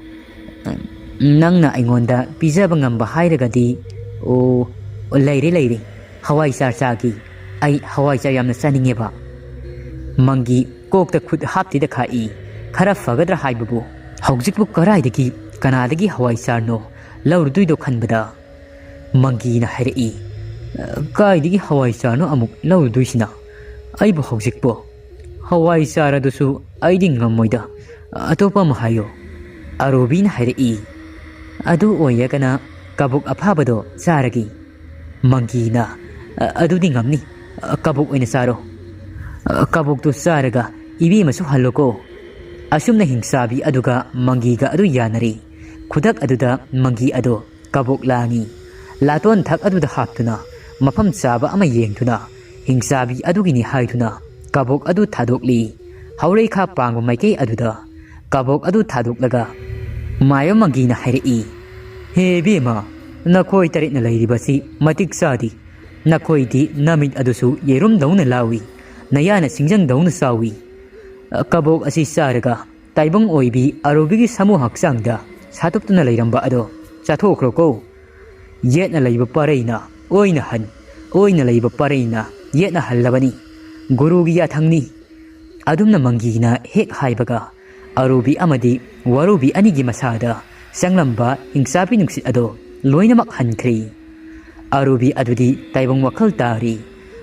ꯅꯪꯅ ꯑꯩꯉꯣꯟꯗ ꯄꯤꯖꯕ ꯉꯝꯕ ꯍꯥꯏꯔꯒꯗꯤ, ꯑꯣ, ꯂꯩꯔꯦ, ꯂꯩꯔꯦ꯫ ꯍꯋꯥꯏ ꯆꯥꯔ ꯆꯥꯒꯦ꯫ ꯑꯩ ꯍꯋꯥꯏ ꯆꯥꯔ ꯌꯥꯝꯅ ꯆꯥꯅꯤꯡꯉꯦꯕ꯫" ꯃꯪꯒꯤ ꯀꯣꯛꯇ ꯈꯨꯠ ꯍꯥꯞꯇꯦꯗ ꯈꯥꯛꯏ꯫ ꯈꯔ ꯐꯒꯗ꯭ꯔꯥ ꯍꯥꯏꯕꯕꯨ, ꯍꯧꯖꯤꯛꯄꯨ ꯀꯔꯥꯏꯗꯒꯤ, ꯀꯅꯥꯗꯒꯤ ꯍꯋꯥꯏ ꯆꯥꯔꯅꯣ ꯂꯧꯔꯨꯗꯣꯏꯗꯣ ꯈꯟꯕꯗ꯫ ꯃꯪꯒꯤꯅ ꯍꯥꯏꯔꯛꯏ, "ꯀꯥꯏꯗꯒꯤ ꯍꯋꯥꯏ ꯆꯥꯔꯅꯣ ꯑꯃꯨꯛ ꯂꯧꯔꯨꯗꯣꯏꯁꯤꯅ? ꯑꯩꯕꯨ ꯍꯧꯖꯤꯛꯄꯣ? ꯍꯋꯥꯏ ꯆꯥꯔ ꯑꯗꯨꯁꯨ ꯑꯩꯗꯤ ꯉꯝꯃꯣꯏꯗ꯫ ꯑꯇꯣꯞꯄ ꯑꯃ ꯍꯥꯏꯌꯣ꯫" ꯑꯔꯨꯕꯤꯅ ꯍꯥꯏꯔꯛꯏ, "ꯑꯗꯨ ꯑꯣꯏꯔꯒꯅ ꯀꯕꯣꯛ ꯑꯐꯥꯕꯗꯣ ꯆꯥꯔꯒꯦ꯫" ꯃꯪꯒꯤꯅ, "ꯑ-, ꯑꯗꯨꯗꯤ ꯉꯝꯅꯤ꯫ ꯑ, ꯀꯕꯣꯛ ꯑꯣꯏꯅ ꯆꯥꯔꯣ꯫ ꯑ, ꯀꯕꯣꯛꯇꯨ ꯆꯥꯔꯒ ꯏꯕꯦꯝꯃꯁꯨ ꯍꯜꯂꯣꯀꯣ꯫" ꯑꯁꯨꯝꯅ ꯍꯤꯡꯆꯥꯕꯤ ꯑꯗꯨꯒ ꯃꯪꯒꯤꯒ ꯑꯗꯨ ꯌꯥꯅꯔꯦ꯫ ꯈꯨꯗꯛ ꯑꯗꯨꯗ ꯃꯪꯒꯤ ꯑꯗꯣ ꯀꯕꯣꯛ ꯂꯥꯡꯉꯤ꯫ ꯂꯥꯇꯣꯟ ꯊꯛ ꯑꯗꯨꯗ ꯍꯥꯞꯇꯨꯅ ꯃꯐꯝ ꯆꯥꯕ ꯑꯃ ꯌꯦꯡꯗꯨꯅ ꯍꯤꯡꯆꯥꯕꯤ ꯑꯗꯨꯒꯤꯅꯤ ꯍꯥꯏꯗꯨꯅ ꯀꯕꯣꯛ ꯑꯗꯨ ꯊꯥꯗꯣꯛꯂꯤ꯫ ꯍꯧꯔꯩꯈꯥ ꯄꯥꯡꯕ ꯃꯥꯏꯀꯩ ꯑꯗꯨꯗ ꯀꯕꯣꯛ ꯑꯗꯨ ꯊꯥꯗꯣꯛꯂꯒ ꯃꯥꯏꯕ ꯃꯪꯒꯤꯅ ꯍꯥꯏꯔꯛꯏ, "ꯍꯦ ꯏꯕꯦꯝꯃ, ꯅꯈꯣꯏ ꯇꯔꯦꯠꯅ ꯂꯩꯔꯤꯕꯁꯤ ꯃꯇꯤꯛ ꯆꯥꯗꯦ꯫ ꯅꯈꯣꯏꯗꯤ ꯅꯃꯤꯠ ꯑꯗꯨꯁꯨ ꯌꯦꯔꯨꯝꯗꯧꯅ ꯂꯥꯎꯏ, ꯅꯌꯥꯅ ꯁꯤꯡꯖꯪꯗꯧꯅ ꯆꯥꯎꯏ꯫ ꯀꯕꯣꯛ ꯑꯁꯤ ꯆꯥꯔꯒ ꯇꯥꯏꯕꯪ ꯑꯣꯏꯕꯤ ꯑꯔꯨꯕꯤꯒꯤ ꯁꯥꯃꯨ ꯍꯛꯆꯥꯡꯗ ꯁꯥꯇꯨꯞꯇꯨꯅ ꯂꯩꯔꯝꯕ ꯑꯗꯣ ꯆꯥꯊꯣꯛꯈ꯭ꯔꯣꯀꯣ꯫ ꯌꯦꯠꯅ ꯂꯩꯕ ꯄꯔꯩꯅ ꯑꯣꯏꯅ ꯍꯟ, ꯑꯣꯏꯅ ꯂꯩꯕ ꯄꯔꯩꯅ ꯌꯦꯠꯅ ꯍꯜꯂꯕꯅꯤ꯫ ꯒꯨꯔꯨꯒꯤ ꯌꯥꯊꯪꯅꯤ꯫ ꯑꯗꯨꯝꯅ ꯃꯪꯒꯤꯅ ꯍꯦꯛ ꯍꯥꯏꯕꯒ, ꯑꯔꯨꯕꯤ ꯑꯃꯗꯤ ꯋꯥꯔꯨꯕꯤ ꯑꯅꯤꯒꯤ ꯃꯁꯥꯗ ꯆꯪꯂꯝꯕ ꯍꯤꯡꯆꯥꯕꯤ ꯅꯨꯡꯁꯤꯠ ꯑꯗꯣ ꯂꯣꯏꯅꯃꯛ ꯍꯟꯈ꯭ꯔꯦ꯫ ꯑꯔꯨꯕꯤ ꯑꯗꯨꯗꯤ ꯇꯥꯏꯕꯪ ꯋꯥꯈꯜ ꯇꯥꯔꯤ꯫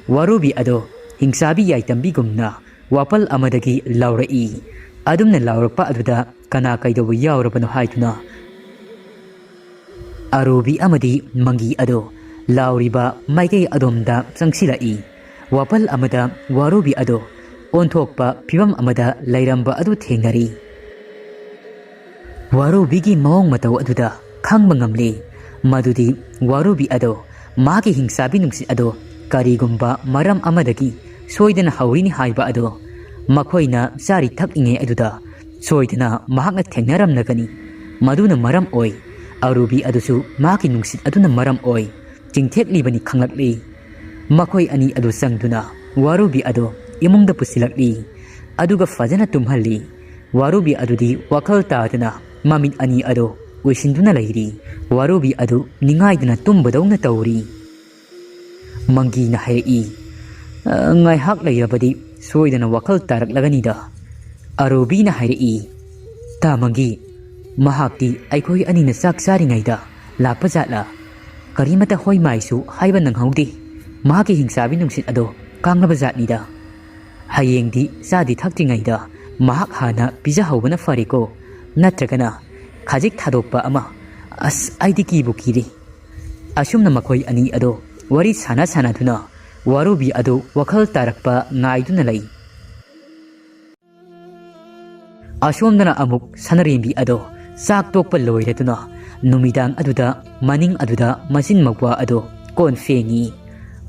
ꯋꯥꯔꯨꯕꯤ ꯑꯗꯣ ꯍꯤꯡꯆꯥꯕꯤ ꯌꯥꯏꯇꯝꯕꯤꯒꯨꯝꯅ ꯋꯥꯄꯜ ꯑꯃꯗꯒꯤ ꯂꯥꯎꯔꯛꯏ꯫ ꯑꯗꯨꯝꯅ ꯂꯥꯎꯔꯛꯄ ꯑꯗꯨꯗ ꯀꯅꯥ ꯀꯩꯗꯧꯕ ꯌꯥꯎꯔꯕꯅꯣ ꯍꯥꯏꯗꯨꯅ ꯑꯔꯨꯕꯤ ꯑꯃꯗꯤ ꯃꯪꯒꯤ ꯑꯗꯣ ꯂꯥꯎꯔꯤꯕ ꯃꯥꯏꯀꯩ ꯑꯗꯣꯝꯗ ꯆꯪꯁꯤꯜꯂꯛꯏ꯫ ꯋꯥꯄꯜ ꯑꯃꯗ ꯋꯥꯔꯨꯕꯤ ꯑꯗꯣ ꯑꯣꯟꯊꯣꯛꯄ ꯐꯤꯕꯝ ꯑꯃꯗ ꯂꯩꯔꯝꯕ ꯑꯗꯨ ꯊꯦꯡꯅꯔꯤ꯫ ꯋꯥꯔꯨꯕꯤꯒꯤ ꯃꯑꯣꯡ ꯃꯇꯧ ꯑꯗꯨꯗ ꯈꯪꯕ ꯉꯝꯂꯤ ꯃꯗꯨꯗꯤ ꯋꯥꯔꯨꯕꯤ ꯑꯗꯣ ꯃꯍꯥꯛꯀꯤ ꯍꯤꯡꯆꯥꯕꯤ ꯅꯨꯡꯁꯤꯠ ꯑꯗꯣ ꯀꯔꯤꯒꯨꯝꯕ ꯃꯔꯝ ꯑꯃꯗꯒꯤ ꯁꯣꯏꯗꯅ ꯍꯧꯔꯤꯅꯤ ꯍꯥꯏꯕ ꯑꯗꯣ ꯃꯈꯣꯏꯅ ꯆꯥꯔꯤ ꯊꯛꯂꯤꯉꯩ ꯑꯗꯨꯗ ꯁꯣꯏꯗꯅ ꯃꯍꯥꯛꯅ ꯊꯦꯡꯅꯔꯝꯂꯒꯅꯤ꯫ ꯃꯗꯨꯅ ꯃꯔꯝ ꯑꯣꯏ ꯑꯔꯨꯕꯤ ꯑꯗꯨꯁꯨ ꯃꯍꯥꯛꯀꯤ ꯅꯨꯡꯁꯤꯠ ꯑꯗꯨꯅ ꯃꯔꯝ ꯑꯣꯏ ꯆꯤꯡꯊꯦꯛꯂꯤꯕꯅꯤ ꯈꯪꯂꯛꯂꯤ꯫ ꯃꯈꯣꯏ ꯑꯅꯤ ꯑꯗꯨ ꯆꯪꯗꯨꯅ ꯋꯥꯔꯨꯕꯤ ꯑꯗꯨ ꯏꯃꯨꯡꯗ ꯄꯨꯁꯤꯜꯂꯛꯂꯤ꯫ ꯑꯗꯨꯒ ꯐꯖꯅ ꯇꯨꯝꯍꯜꯂꯤ꯫ ꯋꯥꯔꯨꯕꯤ ꯑꯗꯨꯗꯤ ꯋꯥꯈꯜ ꯇꯥꯗꯅ ꯃꯃꯤꯠ ꯑꯅꯤ ꯑꯗꯨ ꯎꯏꯁꯤꯟꯗꯨꯅ ꯂꯩꯔꯤ꯫ ꯋꯥꯔꯨꯕꯤ ꯑꯗꯨ ꯅꯤꯡꯉꯥꯏꯗꯅ ꯇꯨꯝꯕꯗꯧꯅ ꯇꯧꯔꯤ꯫ ꯃꯪꯒꯤꯅ ꯍꯥꯏꯔꯛꯏ, "ꯑ, ꯉꯥꯏꯍꯥꯛ ꯂꯩꯔꯕꯗꯤ ꯁꯣꯏꯗꯅ ꯋꯥꯈꯜ ꯇꯥꯔꯛꯂꯒꯅꯤꯗ꯫" ꯑꯔꯨꯕꯤꯅ ꯍꯥꯏꯔꯛꯏ, "ꯇꯥ ꯃꯪꯒꯤ, ꯃꯍꯥꯛꯇꯤ ꯑꯩꯈꯣꯏ ꯑꯅꯤꯅ ꯆꯥꯛ ꯆꯥꯔꯤꯉꯩꯗ ꯂꯥꯛꯄ ꯖꯥꯠꯂ? ꯀꯔꯤꯃꯇ ꯍꯣꯏ ꯃꯥꯏꯁꯨ ꯍꯥꯏꯕ ꯅꯪꯍꯧꯗꯦ꯫ ꯃꯍꯥꯛꯀꯤ ꯍꯤꯡꯆꯥꯕꯤ ꯅꯨꯡꯁꯤꯠ ꯑꯗꯣ ꯀꯥꯡꯂꯕ ꯖꯥꯠꯅꯤꯗ꯫ ꯍꯌꯦꯡꯗꯤ ꯆꯥꯗꯤ ꯊꯛꯇ꯭ꯔꯤꯉꯩꯗ ꯃꯍꯥꯛ ꯍꯥꯟꯅ ꯄꯤꯖꯍꯧꯕꯅ ꯐꯔꯦꯀꯣ, ꯅꯠꯇ꯭ꯔꯒꯅ ꯈꯖꯤꯛ ꯊꯥꯗꯣꯛꯄ ꯑꯃ꯫ ꯑꯁ, ꯑꯩꯗꯤ ꯀꯤꯕꯨ ꯀꯤꯔꯦ꯫" ꯑꯁꯨꯝꯅ ꯃꯈꯣꯏ ꯑꯅꯤ ꯑꯗꯣ ꯋꯥꯔꯤ ꯁꯥꯟꯅ ꯁꯥꯟꯅꯗꯨꯅ ꯋꯥꯔꯨꯕꯤ ꯑꯗꯨ ꯋꯥꯈꯜ ꯇꯥꯔꯛꯄ ꯉꯥꯏꯗꯨꯅ ꯂꯩ꯫ ꯑꯁꯣꯝꯗꯅ ꯑꯃꯨꯛ ꯁꯅꯔꯦꯝꯕꯤ ꯑꯗꯣ ꯆꯥꯛ ꯇꯣꯛꯄ ꯂꯣꯏꯔꯗꯨꯅ ꯅꯨꯃꯤꯗꯥꯡ ꯑꯗꯨꯗ ꯃꯅꯤꯡ ꯑꯗꯨꯗ ꯃꯆꯤꯟ ꯃꯧꯄ꯭ꯋꯥ ꯑꯗꯣ ꯀꯣꯟ ꯐꯦꯡꯉꯤ꯫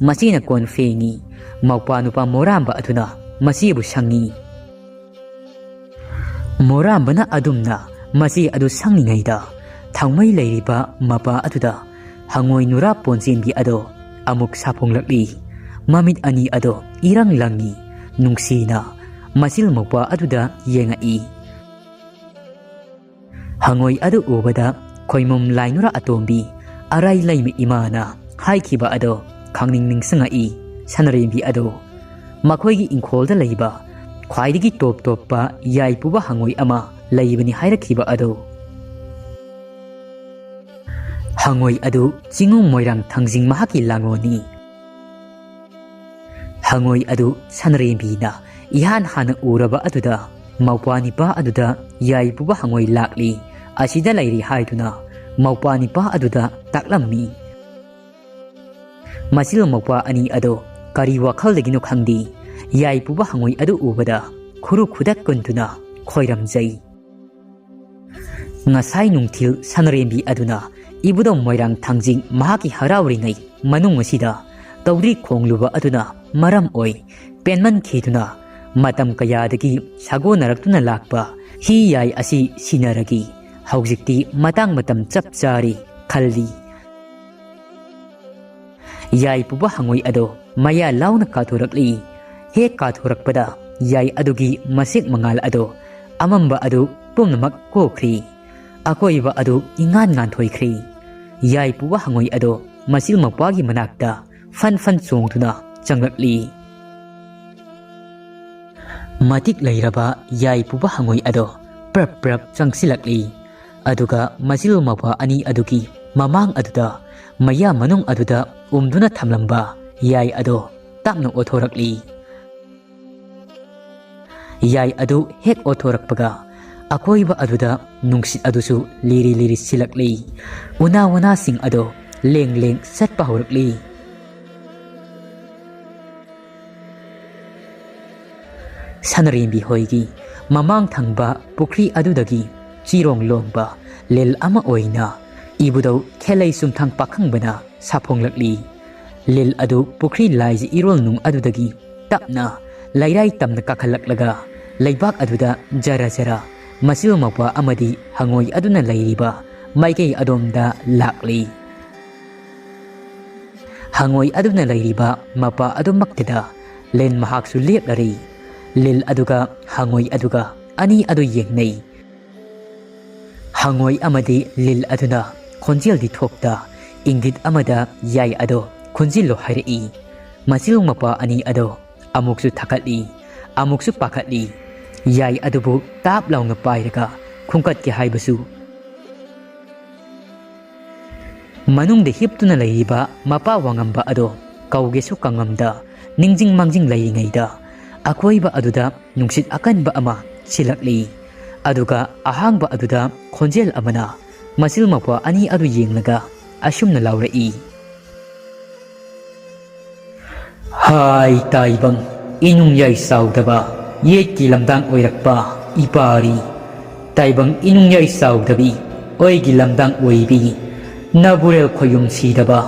ꯃꯆꯦꯅ ꯀꯣꯟ ꯐꯦꯡꯉꯤ꯫ ꯃꯧꯄ꯭ꯋꯥ ꯅꯨꯄꯥ ꯃꯣꯔꯥꯝꯕ ꯑꯗꯨꯅ ꯃꯆꯦꯕꯨ ꯁꯪꯉꯤ꯫ ꯃꯣꯔꯥꯝꯕꯅ ꯑꯗꯨꯝꯅ ꯃꯆꯦ ꯑꯗꯨ ꯁꯪꯂꯤꯉꯩꯗ ꯊꯥꯎꯃꯩ ꯂꯩꯔꯤꯕ ꯃꯄꯥ ꯑꯗꯨꯗ ꯍꯉꯣꯏ ꯅꯨꯔꯥ ꯄꯣꯟꯆꯦꯟꯕꯤ ꯑꯗꯣ ꯑꯃꯨꯛ ꯁꯥꯐꯣꯡꯂꯛꯂꯤ꯫ ꯃꯃꯤꯠ ꯑꯅꯤ ꯑꯗꯣ ꯏꯔꯪ ꯂꯪꯉꯤ꯫ ꯅꯨꯡꯁꯤꯅ ꯃꯆꯤꯜ ꯃꯧꯄ꯭ꯋꯥ ꯑꯗꯨꯗ ꯌꯦꯡꯉꯛꯏ꯫ ꯍꯉꯣꯏ ꯑꯗꯨ ꯎꯕꯗ ꯈꯣꯏꯃꯨꯝ ꯂꯥꯏꯅꯨꯔ ꯑꯇꯣꯝꯕꯤ, ꯑꯔꯥꯏ ꯂꯩꯃ ꯏꯃꯥꯅ ꯍꯥꯏꯈꯤꯕ ꯑꯗꯣ ꯈꯪꯅꯤꯡ ꯅꯤꯡꯁꯤꯡꯉꯛꯏ꯫ ꯁꯅꯔꯦꯝꯕꯤ ꯑꯗꯣ ꯃꯈꯣꯏꯒꯤ ꯏꯪꯈꯣꯜꯗ ꯂꯩꯕ ꯈ꯭ꯋꯥꯏꯗꯒꯤ ꯇꯣꯞ ꯇꯣꯞꯄ ꯌꯥꯏ ꯄꯨꯕ ꯍꯪꯉꯣꯏ ꯑꯃ ꯂꯩꯕꯅꯤ ꯍꯥꯏꯔꯛꯈꯤꯕ ꯑꯗꯣ꯫ ꯍꯪꯉꯣꯏ ꯑꯗꯨ ꯆꯤꯡꯉꯨ ꯃꯣꯏꯔꯥꯡ ꯊꯥꯡꯖꯤꯡ ꯃꯍꯥꯛꯀꯤ ꯂꯥꯡꯉꯣꯜꯅꯤ꯫ ꯍꯪꯉꯣꯏ ꯑꯗꯨ ꯁꯅꯔꯦꯝꯕꯤꯅ ꯏꯍꯥꯟ ꯍꯥꯟꯅ ꯎꯔꯕ ꯑꯗꯨꯗ ꯃꯧꯄ꯭ꯋꯥ ꯅꯤꯄꯥ ꯑꯗꯨꯗ ꯌꯥꯏ ꯄꯨꯕ ꯍꯪꯉꯣꯏ ꯂꯥꯛꯂꯤ, ꯑꯁꯤꯗ ꯂꯩꯔꯤ ꯍꯥꯏꯗꯨꯅ ꯃꯧꯄ꯭ꯋꯥ ꯅꯤꯄꯥ ꯑꯗꯨꯗ ꯇꯥꯛꯂꯝꯃꯤ꯫ ꯃꯆꯤꯜ ꯃꯧꯄ꯭ꯋꯥ ꯑꯅꯤ ꯑꯗꯣ ꯀꯔꯤ ꯋꯥꯈꯜꯗꯒꯤꯅꯣ ꯈꯪꯗꯦ, ꯌꯥꯏ ꯄꯨꯕ ꯍꯪꯉꯣꯏ ꯑꯗꯨ ꯎꯕꯗ ꯈꯨꯔꯨ ꯈꯨꯗꯛ ꯀꯨꯟꯗꯨꯅ ꯈꯣꯏꯔꯝꯖꯩ꯫ ꯉꯁꯥꯏ ꯅꯨꯡꯊꯤꯜ ꯁꯅꯔꯦꯝꯕꯤ ꯑꯗꯨꯅ ꯏꯕꯨꯙꯧ ꯃꯣꯏꯔꯥꯡ ꯊꯥꯡꯖꯤꯡ ꯃꯍꯥꯛꯀꯤ ꯍꯔꯥꯎꯔꯤꯉꯩ ꯃꯅꯨꯡ ꯑꯁꯤꯗ ꯇꯧꯗ꯭ꯔꯤ ꯈꯣꯡꯂꯨꯕ ꯑꯗꯨꯅ ꯃꯔꯝ ꯑꯣꯏ ꯄꯦꯟꯃꯟꯈꯤꯗꯨꯅ ꯃꯇꯝ ꯀꯌꯥꯗꯒꯤ ꯁꯥꯒꯣꯟꯅꯔꯛꯇꯨꯅ ꯂꯥꯛꯄ ꯍꯤ ꯌꯥꯏ ꯑꯁꯤ ꯁꯤꯟꯅꯔꯒꯤ ꯍꯧꯖꯤꯛꯇꯤ ꯃꯇꯥꯡ ꯃꯇꯝ ꯆꯞ ꯆꯥꯔꯦ ꯈꯜꯂꯤ꯫ ꯌꯥꯏ ꯄꯨꯕ ꯍꯪꯉꯣꯏ ꯑꯗꯣ ꯃꯌꯥ ꯂꯥꯎꯅ ꯀꯥꯊꯣꯔꯛꯂꯤ꯫ ꯍꯦꯛ ꯀꯥꯊꯣꯔꯛꯄꯗ ꯌꯥꯏ ꯑꯗꯨꯒꯤ ꯃꯁꯦꯛ ꯃꯉꯥꯜ ꯑꯗꯣ ꯑꯃꯝꯕ ꯑꯗꯨ ꯄꯨꯝꯅꯃꯛ ꯀꯣꯛꯈ꯭ꯔꯤ꯫ ꯑꯀꯣꯏꯕ ꯑꯗꯨ ꯏꯉꯥꯟ ꯉꯥꯟꯊꯣꯏꯈ꯭ꯔꯤ꯫ ꯌꯥꯏ ꯄꯨꯕ ꯍꯪꯉꯣꯏ ꯑꯗꯣ ꯃꯆꯤꯜ ꯃꯧꯄ꯭ꯋꯥꯒꯤ ꯃꯅꯥꯛꯇ ꯐꯟ ꯐꯟ ꯆꯣꯡꯗꯨꯅ ꯆꯪꯂꯛꯂꯤ꯫ ꯃꯇꯤꯛ ꯂꯩꯔꯕ ꯌꯥꯏ ꯄꯨꯕ ꯍꯪꯉꯣꯏ ꯑꯗꯣ ꯄ꯭ꯔꯞ ꯄ꯭ꯔꯞ ꯆꯪꯁꯤꯜꯂꯛꯂꯤ꯫ ꯑꯗꯨꯒ ꯃꯆꯤꯜ ꯃꯧꯄ꯭ꯋꯥ ꯑꯅꯤ ꯑꯗꯨꯒꯤ ꯃꯃꯥꯡ ꯑꯗꯨꯗ ꯃꯌꯥ ꯃꯅꯨꯡ ꯑꯗꯨꯗ ꯎꯝꯗꯨꯅ ꯊꯝꯂꯝꯕ ꯌꯥꯏ ꯑꯗꯣ ꯇꯞꯅ ꯑꯣꯠꯊꯣꯔꯛꯂꯤ꯫ ꯌꯥꯏ ꯑꯗꯨ ꯍꯦꯛ ꯑꯣꯠꯊꯣꯔꯛꯄꯒ ꯑꯀꯣꯏꯕ ꯑꯗꯨꯗ ꯅꯨꯡꯁꯤꯠ ꯑꯗꯨꯁꯨ ꯂꯤꯔꯤ ꯂꯤꯔꯤ ꯁꯤꯜꯂꯛꯂꯤ꯫ ꯎꯅꯥ ꯋꯥꯅꯥꯁꯤꯡ ꯑꯗꯣ ꯂꯦꯡ ꯂꯦꯡ ꯆꯠꯄ ꯍꯧꯔꯛꯂꯤ꯫ ꯁꯅꯔꯦꯝꯕꯤ ꯍꯣꯏꯒꯤ ꯃꯃꯥꯡ ꯊꯪꯕ ꯄꯨꯈ꯭ꯔꯤ ꯑꯗꯨꯗꯒꯤ ꯆꯤꯔꯣꯡ ꯂꯣꯡꯕ ꯂꯤꯜ ꯑꯃ ꯑꯣꯏꯅ ꯏꯕꯨꯙꯧ ꯈꯦꯂꯩ ꯆꯨꯝꯊꯥꯡ ꯄꯥꯈꯪꯕꯅ ꯁꯥꯐꯣꯡꯂꯛꯂꯤ꯫ ꯂꯤꯜ ꯑꯗꯨ ꯄꯨꯈ꯭ꯔꯤ ꯂꯥꯏꯖ ꯏꯔꯣꯜ ꯅꯨꯡ ꯑꯗꯨꯗꯒꯤ ꯇꯞꯅ ꯂꯩꯔꯥꯏ ꯇꯝꯅ ꯀꯥꯈꯠꯂꯛꯂꯒ ꯂꯩꯕꯥꯛ ꯑꯗꯨꯗ ꯖꯔ ꯖꯔ ꯃꯆꯤꯜ ꯃꯧꯄ꯭ꯋꯥ ꯑꯃꯗꯤ ꯍꯪꯉꯣꯏ ꯑꯗꯨꯅ ꯂꯩꯔꯤꯕ ꯃꯥꯏꯀꯩ ꯑꯗꯣꯝꯗ ꯂꯥꯛꯂꯤ꯫ ꯍꯪꯉꯣꯏ ꯑꯗꯨꯅ ꯂꯩꯔꯤꯕ ꯃꯄꯥ ꯑꯗꯨꯃꯛꯇꯗ ꯂꯤꯟ ꯃꯍꯥꯛꯁꯨ ꯂꯦꯞꯂꯔꯤ꯫ ꯂꯤꯟ ꯑꯗꯨꯒ ꯍꯪꯉꯣꯏ ꯑꯗꯨꯒ ꯑꯅꯤ ꯑꯗꯨ ꯌꯦꯡꯅꯩ꯫ ꯍꯉꯣꯏ ꯑꯃꯗꯤ ꯂꯤꯜ ꯑꯗꯨꯅ ꯈꯣꯟꯖꯦꯜꯗꯤ ꯊꯣꯛꯇ ꯏꯪꯒꯤꯠ ꯑꯃꯗ ꯌꯥꯏ ꯑꯗꯣ ꯈꯨꯟꯖꯤꯜꯂꯣ ꯍꯥꯏꯔꯛꯏ꯫ ꯃꯆꯤꯜ ꯃꯧꯄ꯭ꯋꯥ ꯑꯅꯤ ꯑꯗꯣ ꯑꯃꯨꯛꯁꯨ ꯊꯛꯀꯠꯂꯤ, ꯑꯃꯨꯛꯁꯨ ꯄꯥꯈꯠꯂꯤ꯫ ꯌꯥꯏ ꯑꯗꯨꯕꯨ ꯇꯥꯞ ꯂꯥꯎꯅ ꯄꯥꯏꯔꯒ ꯈꯨꯟꯀꯠꯀꯦ ꯍꯥꯏꯕꯁꯨ ꯃꯅꯨꯡꯗ ꯍꯤꯞꯇꯨꯅ ꯂꯩꯔꯤꯕ ꯃꯄꯥ ꯋꯥꯉꯝꯕ ꯑꯗꯣ ꯀꯧꯒꯦꯁꯨ ꯀꯪꯉꯝꯗ ꯅꯤꯡꯖꯤꯡ ꯃꯥꯡꯖꯤꯡ ꯂꯩꯔꯤꯉꯩꯗ ꯑꯀꯣꯏꯕ ꯑꯗꯨꯗ ꯅꯨꯡꯁꯤꯠ ꯑꯀꯟꯕ ꯑꯃ ꯁꯤꯜꯂꯛꯂꯤ꯫ ꯑꯗꯨꯒ ꯑꯍꯥꯡꯕ ꯑꯗꯨꯗ ꯈꯣꯟꯖꯦꯜ ꯑꯃꯅ ꯃꯆꯤꯜ ꯃꯧꯄ꯭ꯋꯥ ꯑꯅꯤ ꯑꯗꯨ ꯌꯦꯡꯂꯒ ꯑꯁꯨꯝꯅ ꯂꯥꯎꯔꯛꯏ꯫ ꯍꯥꯏ ꯇꯥꯏꯕꯪ, ꯏꯅꯨꯡ ꯌꯥꯏ ꯆꯥꯎꯗꯕ, ꯌꯦꯠꯀꯤ ꯂꯝꯗꯥꯡ ꯑꯣꯏꯔꯛꯄ ꯏꯄꯥꯔꯤ꯫ ꯇꯥꯏꯕꯪ ꯏꯅꯨꯡ ꯌꯥꯏ ꯆꯥꯎꯗꯕꯤ, ꯑꯣꯏꯒꯤ ꯂꯝꯗꯥꯡ ꯑꯣꯏꯕꯤ꯫ ꯅꯕꯨꯔꯦꯜ ꯈꯣꯌꯨꯝ ꯁꯤꯗꯕ,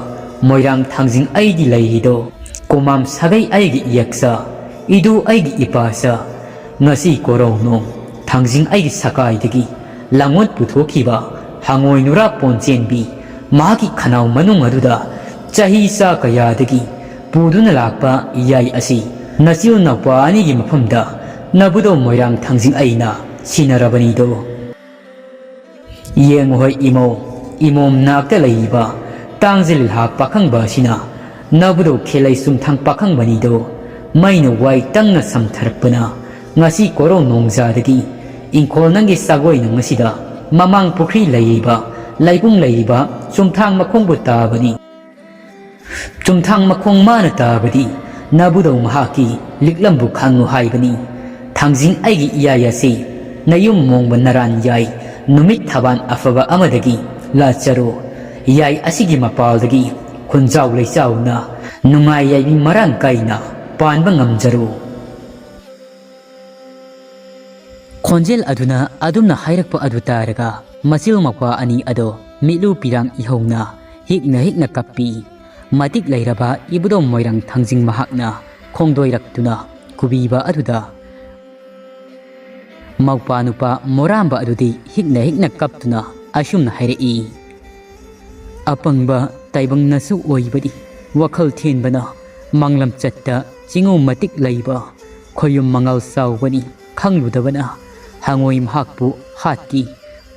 ꯃꯣꯏꯔꯥꯡ ꯊꯥꯡꯖꯤꯡ ꯑꯩꯗꯤ ꯂꯩꯔꯤꯗꯣ꯫ ꯀꯨꯃꯥꯝ ꯁꯥꯒꯩ ꯑꯩꯒꯤ ꯏꯌꯦꯛꯆ, ꯏꯗꯨ ꯑꯩꯒꯤ ꯏꯄꯥꯆ꯫ ꯉꯁꯤ ꯀꯣꯔꯧꯅꯣꯡ ꯊꯥꯡꯖꯤꯡ ꯑꯩꯒꯤ ꯁꯀꯥꯏꯗꯒꯤ ꯂꯥꯡꯑꯣꯠ ꯄꯨꯊꯣꯛꯈꯤꯕ ꯍꯉꯣꯏ ꯅꯨꯔꯥ ꯄꯣꯟ ꯆꯦꯟꯕꯤ, ꯃꯍꯥꯛꯀꯤ ꯈꯅꯥꯎ ꯃꯅꯨꯡ ꯑꯗꯨꯗ ꯆꯍꯤ ꯆꯥ ꯀꯌꯥꯗꯒꯤ ꯄꯨꯗꯨꯅ ꯂꯥꯛꯄ ꯏꯌꯥꯏ ꯑꯁꯤ ꯅꯆꯤꯜ ꯅꯧꯄꯥ ꯑꯅꯤꯒꯤ ꯃꯐꯝꯗ ꯅꯕꯨꯗꯧ ꯃꯣꯏꯔꯥꯡ ꯊꯥꯡꯖꯤꯡ ꯑꯩꯅ ꯁꯤꯟꯅꯔꯕꯅꯤꯗꯣ꯫ ꯌꯦꯡꯉꯨꯍꯣꯏ ꯏꯃꯧ, ꯏꯃꯣꯝ ꯅꯥꯛꯇ ꯂꯩꯔꯤꯕ ꯇꯥꯡꯖ ꯂꯤꯜꯍꯥ ꯄꯥꯈꯪꯕ ꯑꯁꯤꯅ ꯅꯕꯨꯗꯧ ꯈꯦꯂꯩ ꯆꯨꯝꯊꯥꯡ ꯄꯥꯈꯪꯕꯅꯤꯗꯣ꯫ ꯃꯩꯅ ꯋꯥꯏ ꯇꯪꯅ ꯁꯝꯊꯔꯛꯄꯅ ꯉꯁꯤ ꯀꯣꯔꯧ ꯅꯣꯡꯖꯥꯗꯒꯤ ꯏꯪꯈꯣꯜ ꯅꯪꯒꯤ ꯁꯥꯒꯣꯏ ꯅꯪ ꯑꯁꯤꯗ ꯃꯃꯥꯡ ꯄꯨꯈ꯭ꯔꯤ ꯂꯩꯔꯤꯕ, ꯂꯩꯕꯨꯡ ꯂꯩꯔꯤꯕ ꯆꯨꯝꯊꯥꯡ ꯃꯈꯣꯡꯕꯨ ꯇꯥꯕꯅꯤ꯫ ꯆꯨꯝꯊꯥꯡ ꯃꯈꯣꯡ ꯃꯥꯅ ꯇꯥꯕꯗꯤ ꯅꯕꯨꯗꯧ ꯃꯍꯥꯛꯀꯤ ꯂꯤꯛꯂꯝꯕꯨ ꯈꯪꯉꯨ ꯍꯥꯏꯕꯅꯤ꯫ ꯊꯥꯡꯖꯤꯡ ꯑꯩꯒꯤ ꯏꯌꯥꯏ ꯑꯁꯤ ꯅꯌꯨꯝ ꯃꯣꯡꯕ ꯅꯔꯥꯟ ꯌꯥꯏ, ꯅꯨꯃꯤꯠ ꯊꯕꯥꯟ ꯑꯐꯕ ꯑꯃꯗꯒꯤ ꯂꯥꯠꯆꯔꯨ꯫ ꯌꯥꯏ ꯑꯁꯤꯒꯤ ꯃꯄꯥꯜꯗꯒꯤ ꯈꯨꯟꯖꯥꯎ ꯂꯩꯆꯥꯎꯅ ꯅꯨꯡꯉꯥꯏ ꯌꯥꯏꯕꯤ ꯃꯔꯥꯡ ꯀꯥꯏꯅ ꯄꯥꯟꯕ ꯉꯝꯖꯔꯨ꯫ ꯈꯣꯟꯖꯦꯜ ꯑꯗꯨꯅ ꯑꯗꯨꯝꯅ ꯍꯥꯏꯔꯛꯄ ꯑꯗꯨ ꯇꯥꯔꯒ ꯃꯆꯤꯜ ꯃꯧꯄ꯭ꯋꯥ ꯑꯅꯤ ꯑꯗꯣ ꯃꯤꯠꯂꯨ ꯄꯤꯔꯥꯡ ꯏꯍꯧꯅ ꯍꯤꯛꯅ ꯍꯤꯛꯅ ꯀꯞꯄꯤ꯫ ꯃꯇꯤꯛ ꯂꯩꯔꯕ ꯏꯕꯨꯙꯧ ꯃꯣꯏꯔꯥꯡ ꯊꯥꯡꯖꯤꯡ ꯃꯍꯥꯛꯅ ꯈꯣꯡꯗꯣꯏꯔꯛꯇꯨꯅ ꯀꯨꯕꯤꯕ ꯑꯗꯨꯗ ꯃꯧꯄ꯭ꯋꯥ ꯅꯨꯄꯥ ꯃꯣꯔꯥꯝꯕ ꯑꯗꯨꯗꯤ ꯍꯤꯛꯅ ꯍꯤꯛꯅ ꯀꯞꯇꯨꯅ ꯑꯁꯨꯝꯅ ꯍꯥꯏꯔꯛꯏ꯫ ꯑꯄꯪꯕ ꯇꯥꯏꯕꯪꯅꯁꯨ ꯑꯣꯏꯕꯅꯤ꯫ ꯋꯥꯈꯜ ꯊꯦꯟꯕꯅ ꯃꯥꯡꯂꯝ ꯆꯠꯇ ꯆꯤꯡꯉꯨ ꯃꯇꯤꯛ ꯂꯩꯕ ꯈꯣꯌꯨꯝ ꯃꯉꯥꯜ ꯆꯥꯎꯕꯅꯤ꯫ ꯈꯪꯂꯨꯗꯕꯅ ꯍꯉꯣꯏ ꯃꯍꯥꯛꯄꯨ ꯍꯥꯠꯈꯤ꯫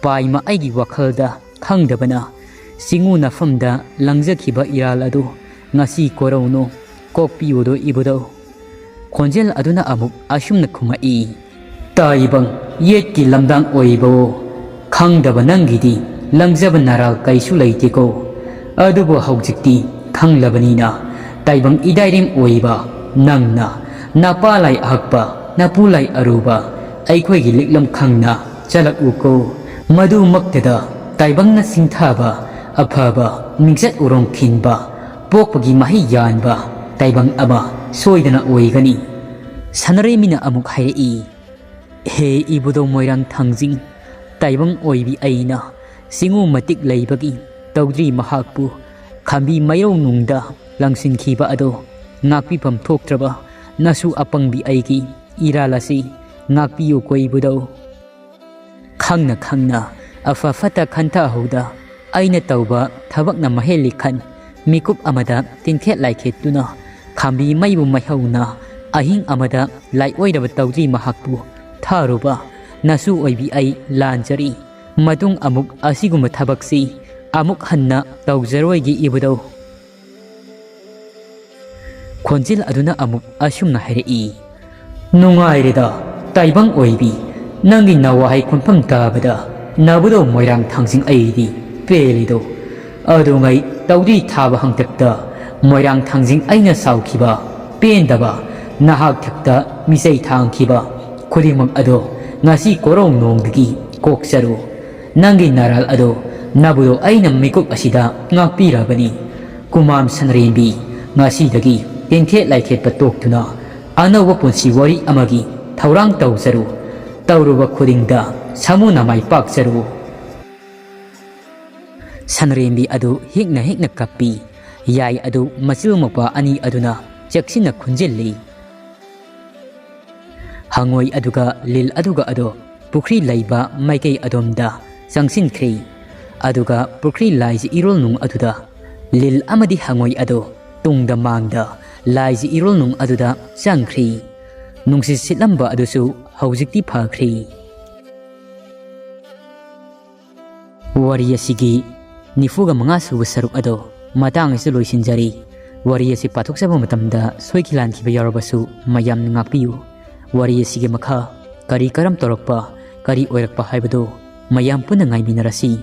ꯄꯥꯏꯃ ꯑꯩꯒꯤ ꯋꯥꯈꯜꯗ ꯈꯪꯗꯕꯅ ꯆꯤꯡꯉꯨ ꯅꯐꯝꯗ ꯂꯪꯖꯈꯤꯕ ꯏꯔꯥꯜ ꯑꯗꯨ ꯉꯁꯤ ꯀꯣꯔꯧꯅꯣ ꯀꯣꯛꯄꯤꯌꯨꯗꯣ ꯏꯕꯨꯗꯧ꯫ ꯈꯣꯟꯖꯦꯜ ꯑꯗꯨꯅ ꯑꯃꯨꯛ ꯑꯁꯨꯝꯅ ꯈꯨꯝꯃꯛꯏ, ꯇꯥꯏꯕꯪ ꯌꯦꯠꯀꯤ ꯂꯝꯗꯥꯡ ꯑꯣꯏꯕꯋꯣ, ꯈꯪꯗꯕ ꯅꯪꯒꯤꯗꯤ ꯂꯪꯖꯕ ꯅꯔꯥꯜ ꯀꯩꯁꯨ ꯂꯩꯇꯦꯀꯣ꯫ ꯑꯗꯨꯕꯨ ꯍꯧꯖꯤꯛꯇꯤ ꯈꯪꯂꯕꯅꯤꯅ ꯇꯥꯏꯕꯪ ꯏꯗꯥꯏꯔꯦꯝ ꯑꯣꯏꯕ ꯅꯪꯅ ꯅꯄꯥ ꯂꯥꯏ ꯑꯍꯛꯄ, ꯅꯄꯨ ꯂꯥꯏ ꯑꯔꯨꯕ ꯑꯩꯈꯣꯏꯒꯤ ꯂꯤꯛꯂꯝ ꯈꯪꯅ ꯆꯠꯂꯛꯎꯀꯣ꯫ ꯃꯗꯨꯃꯛꯇꯗ ꯇꯥꯏꯕꯪꯅ ꯁꯤꯡꯊꯥꯕ ꯑꯐꯕ ꯃꯤꯡꯆꯠ ꯎꯔꯣꯡ ꯈꯤꯟꯕ ꯄꯣꯛꯄꯒꯤ ꯃꯍꯩ ꯌꯥꯟꯕ ꯇꯥꯏꯕꯪ ꯑꯃ ꯁꯣꯏꯗꯅ ꯑꯣꯏꯒꯅꯤ꯫ ꯁꯅꯔꯩꯃꯤꯅ ꯑꯃꯨꯛ ꯍꯥꯏꯔꯛꯏ, ꯍꯦ ꯏꯕꯨꯙꯧ ꯃꯣꯏꯔꯥꯡ ꯊꯥꯡꯖꯤꯡ, ꯇꯥꯏꯕꯪ ꯑꯣꯏꯕꯤ ꯑꯩꯅ ꯆꯤꯡꯉꯨ ꯃꯇꯤꯛ ꯂꯩꯕꯒꯤ ꯇꯧꯗ꯭ꯔꯤ ꯃꯍꯥꯛꯄꯨ ꯈꯥꯝꯕꯤ ꯃꯩꯔꯧ ꯅꯨꯡꯗ ꯂꯪꯁꯤꯟꯈꯤꯕ ꯑꯗꯣ ꯉꯥꯛꯄꯤꯐꯝ ꯊꯣꯛꯇ꯭ꯔꯕ ꯅꯁꯨ ꯑꯄꯪꯕꯤ ꯑꯩꯒꯤ ꯏꯔꯥꯜ ꯑꯁꯤ ꯉꯥꯛꯄꯤꯌꯨ ꯀꯣ ꯏꯕꯨꯙꯧ꯫ ꯈꯪꯅ ꯈꯪꯅ ꯑꯐ ꯐꯠꯇ ꯈꯟꯊꯍꯧꯗ ꯑꯩꯅ ꯇꯧꯕ ꯊꯕꯛꯅ ꯃꯍꯦꯜꯂꯤ ꯈꯟ ꯃꯤꯀꯨꯞ ꯑꯃꯗ ꯇꯤꯟꯈꯦꯠ ꯂꯥꯏꯈꯦꯠꯇꯨꯅ ꯈꯥꯝꯕꯤ ꯃꯩꯕꯨ ꯃꯩꯍꯧꯅ ꯑꯍꯤꯡ ꯑꯃꯗ ꯂꯥꯏꯑꯣꯏꯔꯕ ꯇꯧꯗ꯭ꯔꯤ ꯃꯍꯥꯛꯄꯨ ꯊꯥꯔꯨꯕ ꯅꯁꯨ ꯑꯣꯏꯕꯤ ꯑꯩ ꯂꯥꯟꯖꯔꯤ꯫ ꯃꯇꯨꯡ ꯑꯃꯨꯛ ꯑꯁꯤꯒꯨꯝꯕ ꯊꯕꯛꯁꯤ ꯑꯃꯨꯛ ꯍꯟꯅ ꯇꯧꯖꯔꯣꯏꯒꯦ ꯏꯕꯨꯙꯧ꯫ ꯈꯣꯟꯖꯦꯜ ꯑꯗꯨꯅ ꯑꯃꯨꯛ ꯑꯁꯨꯝꯅ ꯍꯥꯏꯔꯛꯏ, ꯅꯨꯡꯉꯥꯏꯔꯦꯗ, ꯇꯥꯏꯕꯪ ꯑꯣꯏꯕꯤ, ꯅꯪꯒꯤ ꯅꯋꯥꯍꯩ ꯈꯣꯟꯐꯝ ꯇꯥꯕꯗ ꯅꯕꯨꯙꯧ ꯃꯣꯏꯔꯥꯡ ꯊꯥꯡꯖꯤꯡ ꯑꯩꯗꯤ ꯄꯦꯜꯂꯤꯗꯣ꯫ ꯑꯗꯨꯉꯩ ꯇꯧꯗ꯭ꯔꯤ ꯊꯥꯕ ꯍꯪꯇꯛꯇ ꯃꯣꯏꯔꯥꯡ ꯊꯥꯡꯖꯤꯡ ꯑꯩꯅ ꯁꯥꯎꯈꯤꯕ ꯄꯦꯟꯗꯕ ꯅꯍꯥꯛ ꯊꯛꯇ ꯃꯤꯆꯩ ꯊꯥꯡꯈꯤꯕ ꯈꯨꯗꯤꯡꯃꯛ ꯑꯗꯣ ꯉꯁꯤ ꯀꯣꯔꯧ ꯅꯣꯡꯗꯒꯤ ꯀꯣꯛꯆꯔꯨ꯫ ꯅꯪꯒꯤ ꯅꯔꯥꯜ ꯑꯗꯣ ꯅꯕꯨꯗꯣ ꯑꯩꯅ ꯃꯤꯀꯨꯞ ꯑꯁꯤꯗ ꯉꯥꯛꯄꯤꯔꯕꯅꯤ꯫ ꯀꯨꯃꯥꯝ ꯁꯅꯔꯦꯝꯕꯤ, ꯉꯁꯤꯗꯒꯤ ꯇꯤꯟꯊꯦꯠ ꯂꯥꯏꯊꯦꯠꯄ ꯇꯣꯛꯇꯨꯅ ꯑꯅꯧꯕ ꯄꯨꯟꯁꯤ ꯋꯥꯔꯤ ꯑꯃꯒꯤ ꯊꯧꯔꯥꯡ ꯇꯧꯖꯔꯨ꯫ ꯇꯧꯔꯨꯕ ꯈꯨꯗꯤꯡꯗ ꯁꯥꯃꯨꯅ ꯃꯥꯏ ꯄꯥꯛꯆꯔꯨ꯫ ꯁꯅꯔꯦꯝꯕꯤ ꯑꯗꯨ ꯍꯤꯛꯅ ꯍꯤꯛꯅ ꯀꯞꯄꯤ꯫ ꯌꯥꯏ ꯑꯗꯨ ꯃꯆꯤꯜ ꯃꯧꯄ꯭ꯋꯥ ꯑꯅꯤ ꯑꯗꯨꯅ ꯆꯦꯛꯁꯤꯟꯅ ꯈꯨꯟꯖꯤꯜꯂꯤ꯫ ꯍꯉꯣꯏ ꯑꯗꯨꯒ ꯂꯤꯜ ꯑꯗꯨꯒ ꯑꯗꯣ ꯄꯨꯈ꯭ꯔꯤ ꯂꯩꯕ ꯃꯥꯏꯀꯩ ꯑꯗꯣꯝꯗ ꯆꯪꯁꯤꯟꯈ꯭ꯔꯤ꯫ ꯑꯗꯨꯒ ꯄꯨꯈ꯭ꯔꯤ ꯂꯥꯏꯖ ꯏꯔꯣꯜ ꯅꯨꯡ ꯑꯗꯨꯗ ꯂꯤꯜ ꯑꯃꯗꯤ ꯍꯉꯣꯏ ꯑꯗꯣ ꯇꯨꯡꯗ ꯃꯥꯡꯗ ꯂꯥꯏꯖ ꯏꯔꯣꯜ ꯅꯨꯡ ꯑꯗꯨꯗ ꯆꯪꯈ꯭ꯔꯤ꯫ ꯅꯨꯡꯁꯤꯠ ꯁꯤꯠꯂꯝꯕ ꯑꯗꯨꯁꯨ ꯍꯧꯖꯤꯛꯇꯤ ꯐꯈ꯭ꯔꯤ꯫ ꯋꯥꯔꯤ ꯑꯁꯤꯒꯤ ꯅꯤꯐꯨꯒ ꯃꯉꯥ ꯁꯨꯕ ꯁꯔꯨꯛ ꯑꯗꯣ ꯃꯇꯥꯡ ꯑꯁꯤꯗ ꯂꯣꯏꯁꯤꯟꯖꯔꯤ꯫ ꯋꯥꯔꯤ ꯑꯁꯤ ꯄꯥꯊꯣꯛꯆꯕ ꯃꯇꯝꯗ ꯁꯣꯏꯈꯤ ꯂꯥꯟꯈꯤꯕ ꯌꯥꯎꯔꯕꯁꯨ ꯃꯌꯥꯝꯅ ꯉꯥꯛꯄꯤꯌꯨ꯫ ꯋꯥꯔꯤ ꯑꯁꯤꯒꯤ ꯃꯈꯥ ꯀꯔꯤ ꯀꯔꯝ ꯇꯧꯔꯛꯄ, ꯀꯔꯤ ꯑꯣꯏꯔꯛꯄ ꯍꯥꯏꯕꯗꯨ ꯃꯌꯥꯝ ꯄꯨꯟꯅ ꯉꯥꯏꯃꯤꯟꯅꯔꯁꯤ꯫